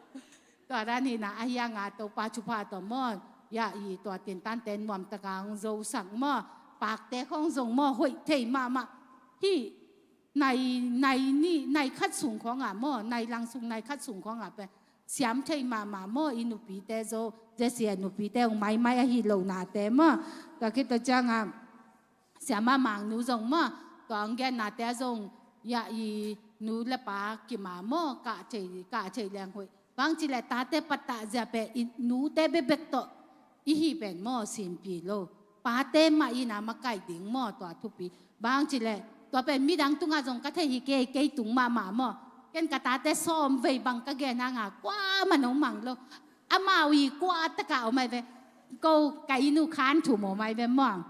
Tua dan hina, ahi hanga Topa thupha tawh maw. Ya, i tua tintante nuam taka hong zosak maw. Pakte khawng zong maw, hoih thei mahmah. Hi, nai, nai ni, nai khat sung khawnga maw, nai lang sung nai khat sung khawnga pen siam thei mahmah maw, i nupite zo, Jessie a nupite hong maimai ahi lo nate maw. Tua khit ta cianga siama Mangnu zong maw, tua hong gennate a zong, ya, i nu le pa kima maw, kah thei, kah thei leng hoih. Bang ci le tate pattah zia pen i nute bekbek tawh i hih pen maw, sinpi lo. Pate mah ina makaih ding maw, tua thupi. Bang ci le tua pen midang tungah zong ka thei hi kei, kei tung mahmah maw. Ken ka tate sawm vei bang ka gen hanga kuamah nong mang lo. Amau i kua taka om ai ve. Ko ka inn uh khan thum om ai ve maw.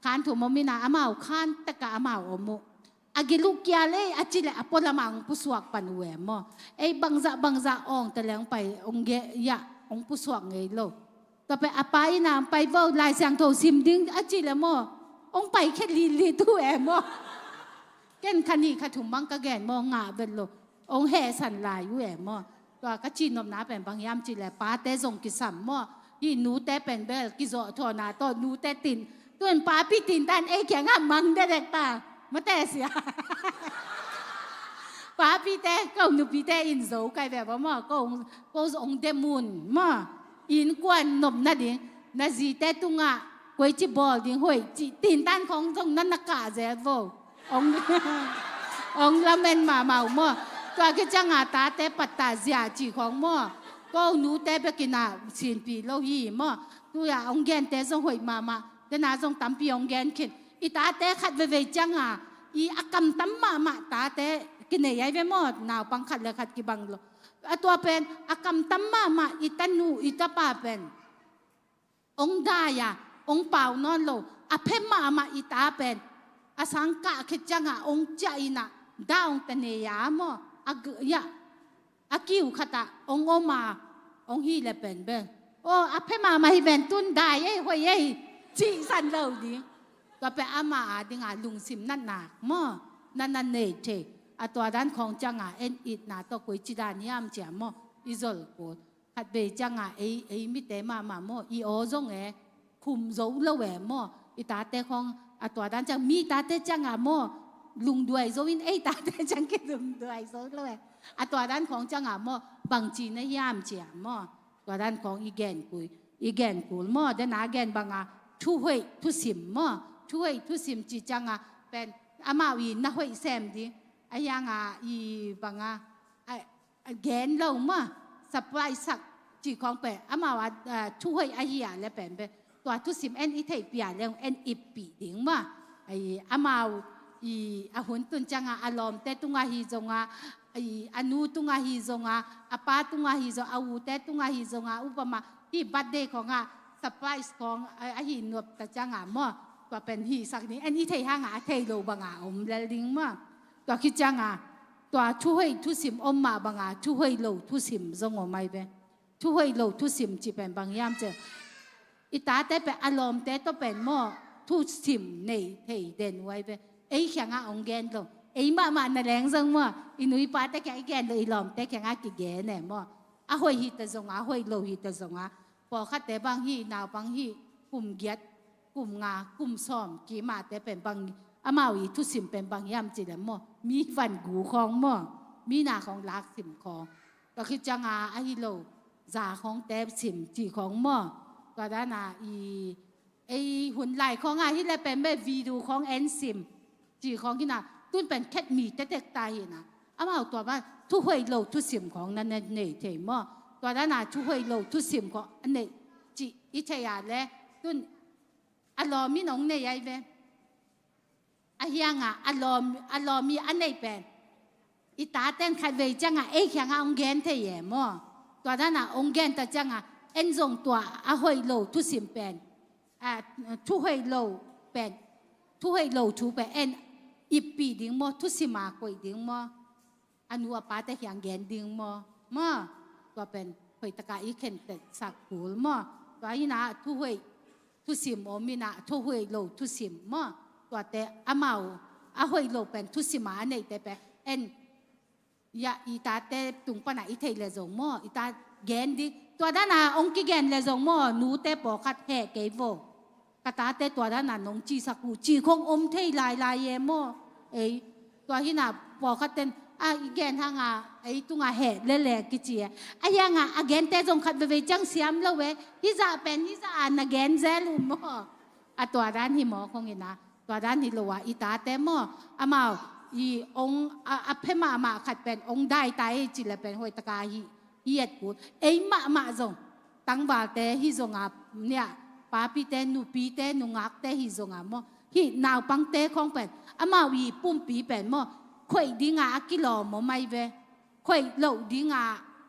Khan thum om ina amau khan taka amau om uh. A gil uh kial ei a ci le a pualamah hong pusuak pan uh e maw. Ei bangzah bangzah awng te le hong pai, hong ge, ya, hong pusuak ngei lo. Tua pen a pa ina hong pai vo, Lai Siangtho sim ding a ci le maw, hong pai khe lillit uh e maw. Ken kha nih kha thum bang ka gen maw, ngah vet lo. Hong hehsan lai uh e maw. Tua ka cihnopna pen bang hiam ci le pate zong kisam maw. Hi nute pen bel kizawh thawhna tawh nute tin. Tun papi tintan ei kiangah mang dedek ta. Mate sia. Papite, ko nupite in zo kai ve ba maw. Ko, ko zong demun maw. Innkuan nop nading. Na zite tungah koici bawl ding hoih ci, tintan khawng zong na na kah zel vo. Ong, ong lamen mahmah uh maw. Tua khit cianga tate pattah zia ci khawng maw. Ko nute bekin a sinpi lo hi maw. Tua ong gente zong hoih mahmah. Tena zong tampi ong gen khin. I tate khat veivei cianga i a kamtam mahmah tate kinei ai ve maw. Naupang khat le khat kibang lo. A tua pen a kamtam mahmah i tanu i tapa pen ong dai a, Ong pau nawn lo, a phe mahmah i ta pen a sang kah khit ciangah ong ciah inah da ong ta nei a maw, a g- ya a kiu khatah ong om a, ong hi le pen pen, aw, a phe mahmah hi pen tun dai ei, hoih ei, cihsan lo ding. Tua pen ama a dinga lungsim natnak maw, natna nei thei. A tua dan khawng ciangah en itna tawh koi ci dan hiam cia maw, i zol kul. Khatvei ciangah ei, ei mite mahmah maw, i aw zong e, khum zo lo e maw, i tate khawng a tua dan ciang, mi tate ciangah maw, lungduai zo in, ei tate ciang kilungduai zo lo e. A tua dan khawng ciangah maw, bangci na hiam cia maw, tua dan khawng i gen kul, i gen kul maw, dena gen banga thuhoih thusim maw, thuhoih thusim ci ciangah pen amau i na hoih sem ding, a hiangah i banga a gen lo maw, surprise sak ci khawng pen amau a, a, thuhoih ahi a le pen pen tua thusim en i theihpih a le en ippih ding maw. Ai, amau i a hun tun ciangah a lawmte tungah hi zongah, ai, a nu tungah hi zongah, a pa tungah hi zong, a ute tungah hi zongah, upama hih birthday khawngah surprise khawng a, a hi nuap ta ciangah maw, tua pen hihsak ding, en i theih hangah a thei lo bangah om lel ding maw. Tua khit ciangah tua thuhoih thusim om mah banga thuhoih lo thusim zong om ai ve. Thuhoih lo thusim ci pen bang hiam cia, i tate pen a lawmte tawh pen maw, thusim nei thei den uh ai ve. Ei kiangah ong gen lo, ei mahmah na leng zong maw, i nu i pate kiang i gen lo, i lawmte kiangah kigen e maw. A hoih hi ta zongah, a hoih lo hi ta zongah, pawlkhatte bang hih naupang hih kum giat, kum nga, kum sawm kimahte pen bang, amau i thusim pen bang hiam ci le maw, mi van gu khawng maw, mi na khawng lak sim khawng. Tua khit cianga ahi lo, za khawngte sim ci khawng maw. Tua dana i, ei hun lai khawnga hi le pen beh video khawng en sim ci khawng hina, tun pen khet mi tektek ta hina. Amau tua ban thuhoih lo thusim khawng na nei, nei thei maw. Tua dana thuhoih lo thusim khawng a nei ci i thei a le, tun a lawm in ong nei ai ve. A hianga a lawm, a lawm i a neih pen i taten khatvei cianga ei kianga ong gen thei e maw. Tua dana ong gen ta cianga en zong tua a hoih lo thusim pen, a, thuhoih lo pen, thuhoih lo thu pen en ippih ding maw, thusima koih ding maw. A nu a pate kiang gen ding maw, maw. Tua pen hoihtaka i khentelsak kul maw. Tua hina thuhoih thusim om hina, thuhoih lo thusim maw. Tuate amau a hoih lo pen thusima a neihte pen en, ya, i tate tung pana i thei le zong maw, i ta gen ding. Tua dana ong kigen le zong maw, nute pawlkhat heh kei vo. Ka tate tua dana nong cisak uh ci khong om thei lailai e maw. Ei, tua hina pawlkhat ten a i gen hanga ei tunga heh lele kici e. A hianga a gente zong khat veivei ciang siam lo e. Hizah pen hizah a na gen zel uh maw. A tua dan hi maw khong ina. Tua dan hi lo a i tate maw. Amau i ong a, a phe mahmah khat pen ong dai ta ei ci le pen hoihtaka hi, hi et kul. Ei mahmah zong tangvalte hi zonga, nia, papite, nupite, nungakte hi zonga maw, hih naupangte khawng pen amau i pumpi pen maw, khoih dinga a kilawm om ai ve. Khoih loh dinga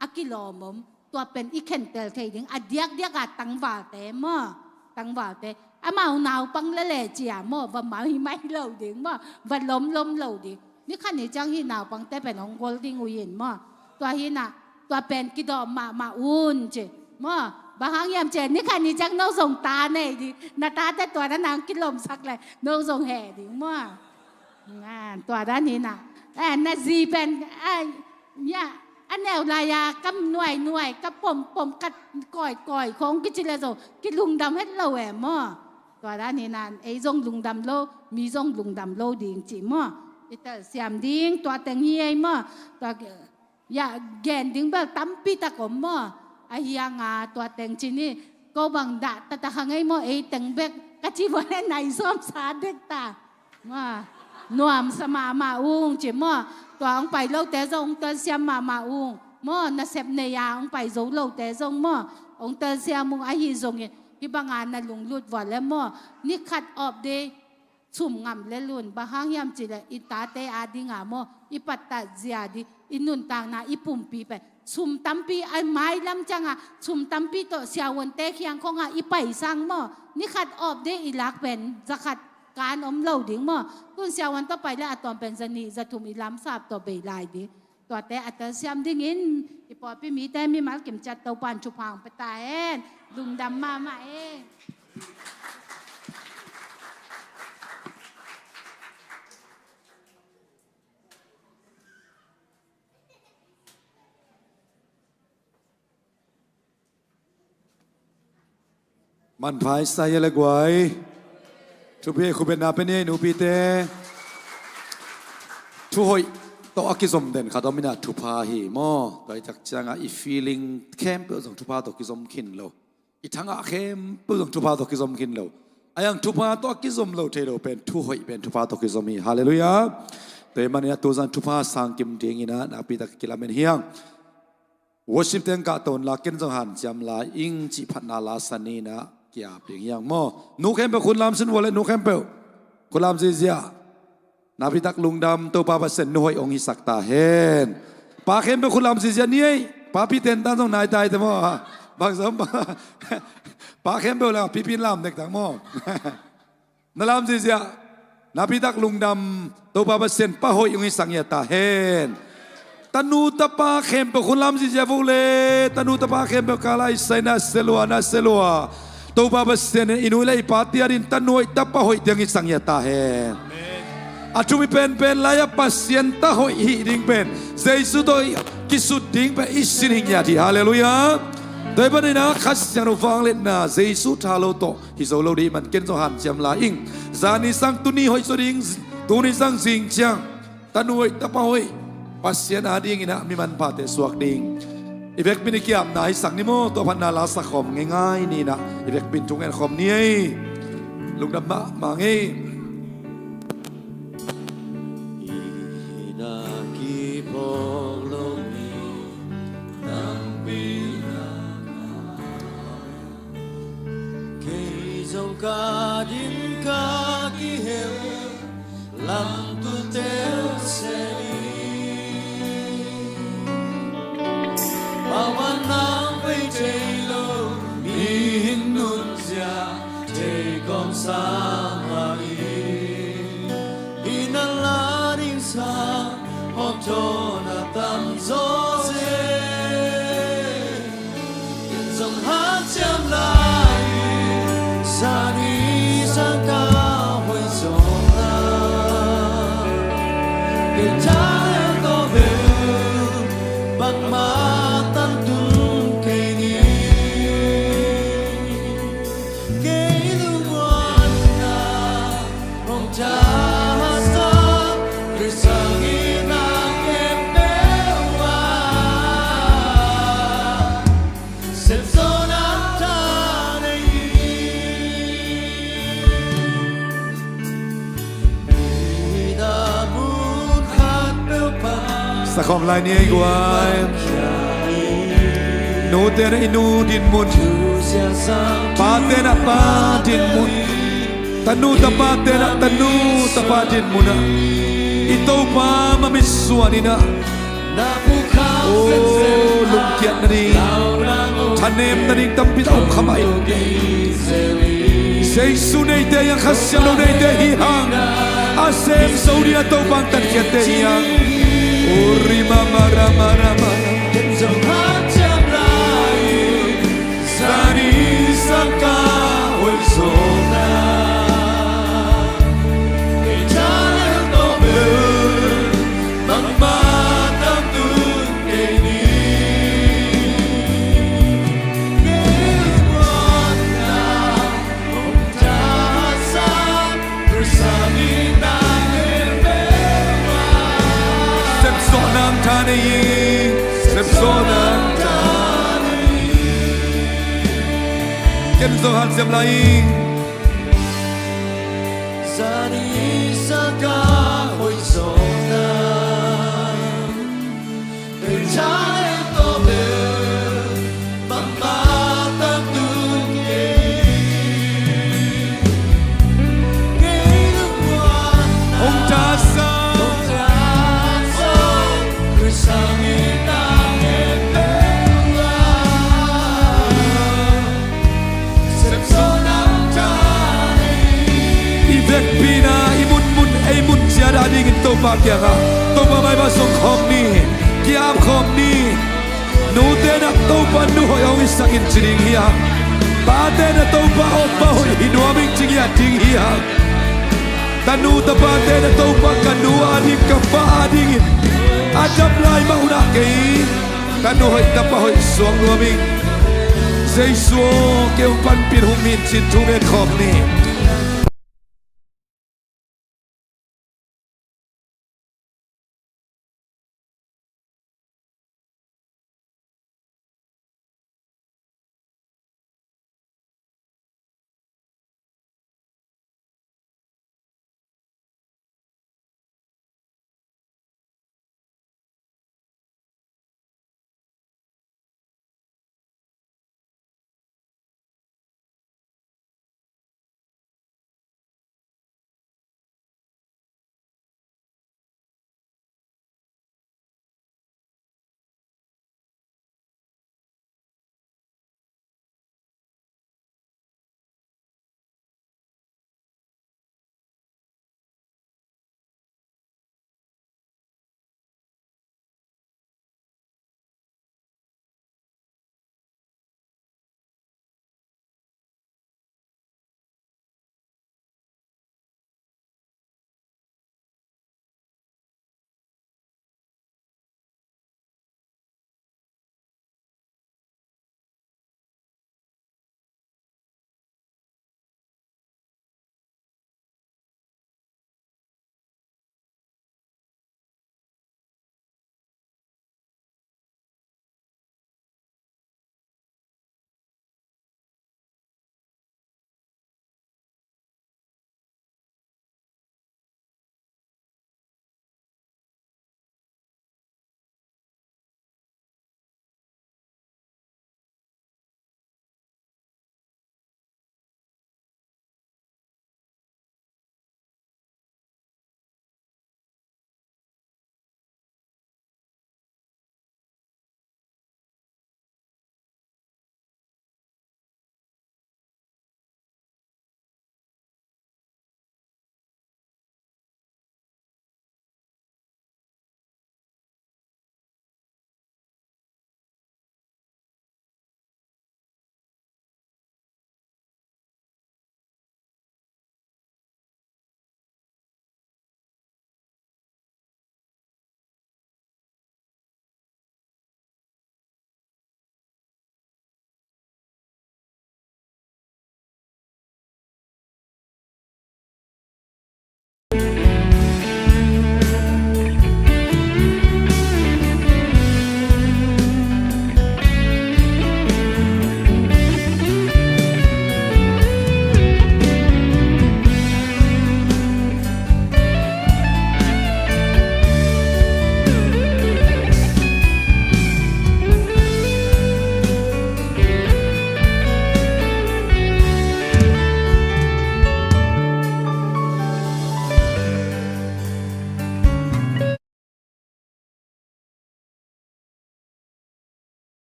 a kilawm om. Tua pen i khentel thei ding a diakdiaka tangvalte maw. Tangvalte amau naupang lele cia maw, va mai mai lo ding maw, va lomlom lo ding. Ni khat ni ciang hih naupangte pen ong gol ding uh in maw. Tua hina, tua pen kidawm mahmah un ci maw. Bang hang hiam cia, ni khat ni ciang no zong ta nei ding. Na tate tua dan ang kilomsak le no zong heh ding maw. Tua dan hina, na zi pen a, ya, a neu lai-a kam nuainuai, ka pompom, ka kawikawi khong kici le zong kilungdam het lo e maw. Tua dan hina ei zong lungdam lo, mi zong lungdam lo ding ci maw. I telsiam ding tua teng hi ei maw. Tua, ya, gen ding bel tampi tak om maw. A hianga tua teng ci ni, ko bang dah taktak hang ei maw, ei teng bek ka ci vua le nai sawmsa dek ta. Maw, nuamsa mahmah ung ci maw. Tua ong pai lote zong ong telsiam mahmah ung maw. Nasep nei-a ong pai zo lote zong maw, ong telsiam ung. Ahi zongin hih banga na lunglut vua le maw, ni khat off day sum ngam le lun. Bang hang hiam ci le i tate a dinga maw, I pattah zia ding, i nuntakna, i pumpi pen sum tampi, a mailam ciangah sum tampi tawh siavuante kiang khawngah i paisang maw? Ni khat off day i lak pen za khat kan om lo ding maw? Tun siavuan tawh pai le a tawm pen za nih za thum i lamsap tawh bei lai ding. Tuate a telsiam dingin i pawlpi mite mimal kimciat Topa'n thupha hong pia ta hen. Lungdam mahmah e. Manpha i sa hia le guai. Thupi, khut beng na pia ni ei nupite. Thu hoih tawh a kizom den khat om in ah, thupha hi maw? Tua hi tak ciangah i feeling khempeuh zong thupha tawh kizom khin lo. I thangah khempeuh zong thupha tawh kizom khin lo. A yang thupha tawh a kizom lo thei lo pen thu hoih pen thupha tawh kizom hi. Halleluiah. Tua ahih manin ah tu zan thupha sang kim dingin ah nakpi tak kilamen hi hang. Worship te'n kahto unla, ken zong hanciam lai ing cih phatna la san in ah ki-ap ding hi hang maw? Nu khempeuh khut lam sin vua le, nu khempeuh khut lam ziahziah. Nakpi tak lungdam, Topa Pasian nu hoih hong hisak ta hen. Pa khempeuh khut lam ziahziah ni ei. Papi tentan zong nai tai te maw? Bang zong pa khempeuh la pipi in lam nek tak maw? Na lam ziahziah. Nakpi tak lungdam, Topa Pasian pa hoih hong hisak ngiat ta hen. Tanu tapa khempeuh khut lam ziahziah vua le, tanu tapa khempeuh ka lai sai na se lua, na se lua. Topa Pasian in i nu le i pate adingin tanu hoih tapa hoih te hong hisak ngiat ta hen. Amen. A thupi penpen lai-ah Pasian ta hoih hih ding pen, Jesu tawh kisut ding pen i sin hi ngiat hi. Halleluiah. Tua ahih manin ah Kha Siangtho vangliatna Jesu tha lo tawh hi zo lo ding ahih man ken zong hanciam lai ing. Zani sang tuni hoih zaw ding, tuni sang zing ciang tanu hoih tapa hoih Pasian adingin ah mi manphate suak ding. I vekpi in i ki-apna hisak ni maw? Tua phatna la sak khawm ngeingai ni in ah i vekpi in thu ngen khawm ni ei. Lungdam mahmah ngei. Ina kiphawk lo mi tampi na, kei zong ka din ka kihel lamtulte se hi. Pauban nang vei thei lo mihing nunzia thei kawm sa mah hi. Ina la ding sang hawmthawhna tam zaw se. Zong hanciam lai, zani sang ka hoih zawhna. Kei thaleng tawh bel bangmah tangtun kei ni. Kei lungmuanna hong thahatsa, Khrih sangin a khempeuh ah sepzawhna tha nei hi. Ina mun khat peuh pan sakhawm lai ni ei guai. Nute na i nu dinmun, pate na pa dinmun, tanu tapate na tanu tapa dinmun ah i Topa ma mitsuan in ah, o, lungkiat nading, thanem nading tampi tak om kha mah in. Jesu neite hi hang, Kha Siangtho neite hi hang, a sem zo ding a Topa hong tatkhiatte hi hang. O, ri ma ma ra ma ra ma. Zani sang ka hoih zawhna. Kei thaleng tawh bel bangmah tangtun kei ni. Kei lungmuanna hong thahatsa, Khrih sangin a khempeuh ah sepzawhna tha nei hi. Sepzawhna tha nei hi. Ken zong hanciam lai ing. Zani sang ka hoih zawhna. Kei thaleng tawh bel bangmah tangtun kei. Kei lungmuanna hong thahatsa, hong thahatsa. Topa kiangah Topa maimah zong khawm ni. Ki-ap khawm ni. Nute na Topa nu hoih hong hisak in ci ding hi hang. Pate na Topa Topa hoih hi nuam ing ci ngiat ding hi hang. Tanu tapate na Topa ka nu ading ka pa adingin a dam lai mah unah kei tanu hoih tapa hoih suak nuam ing. Jesu aw, kei hong panpih hong min cin thu ngen khawm ni.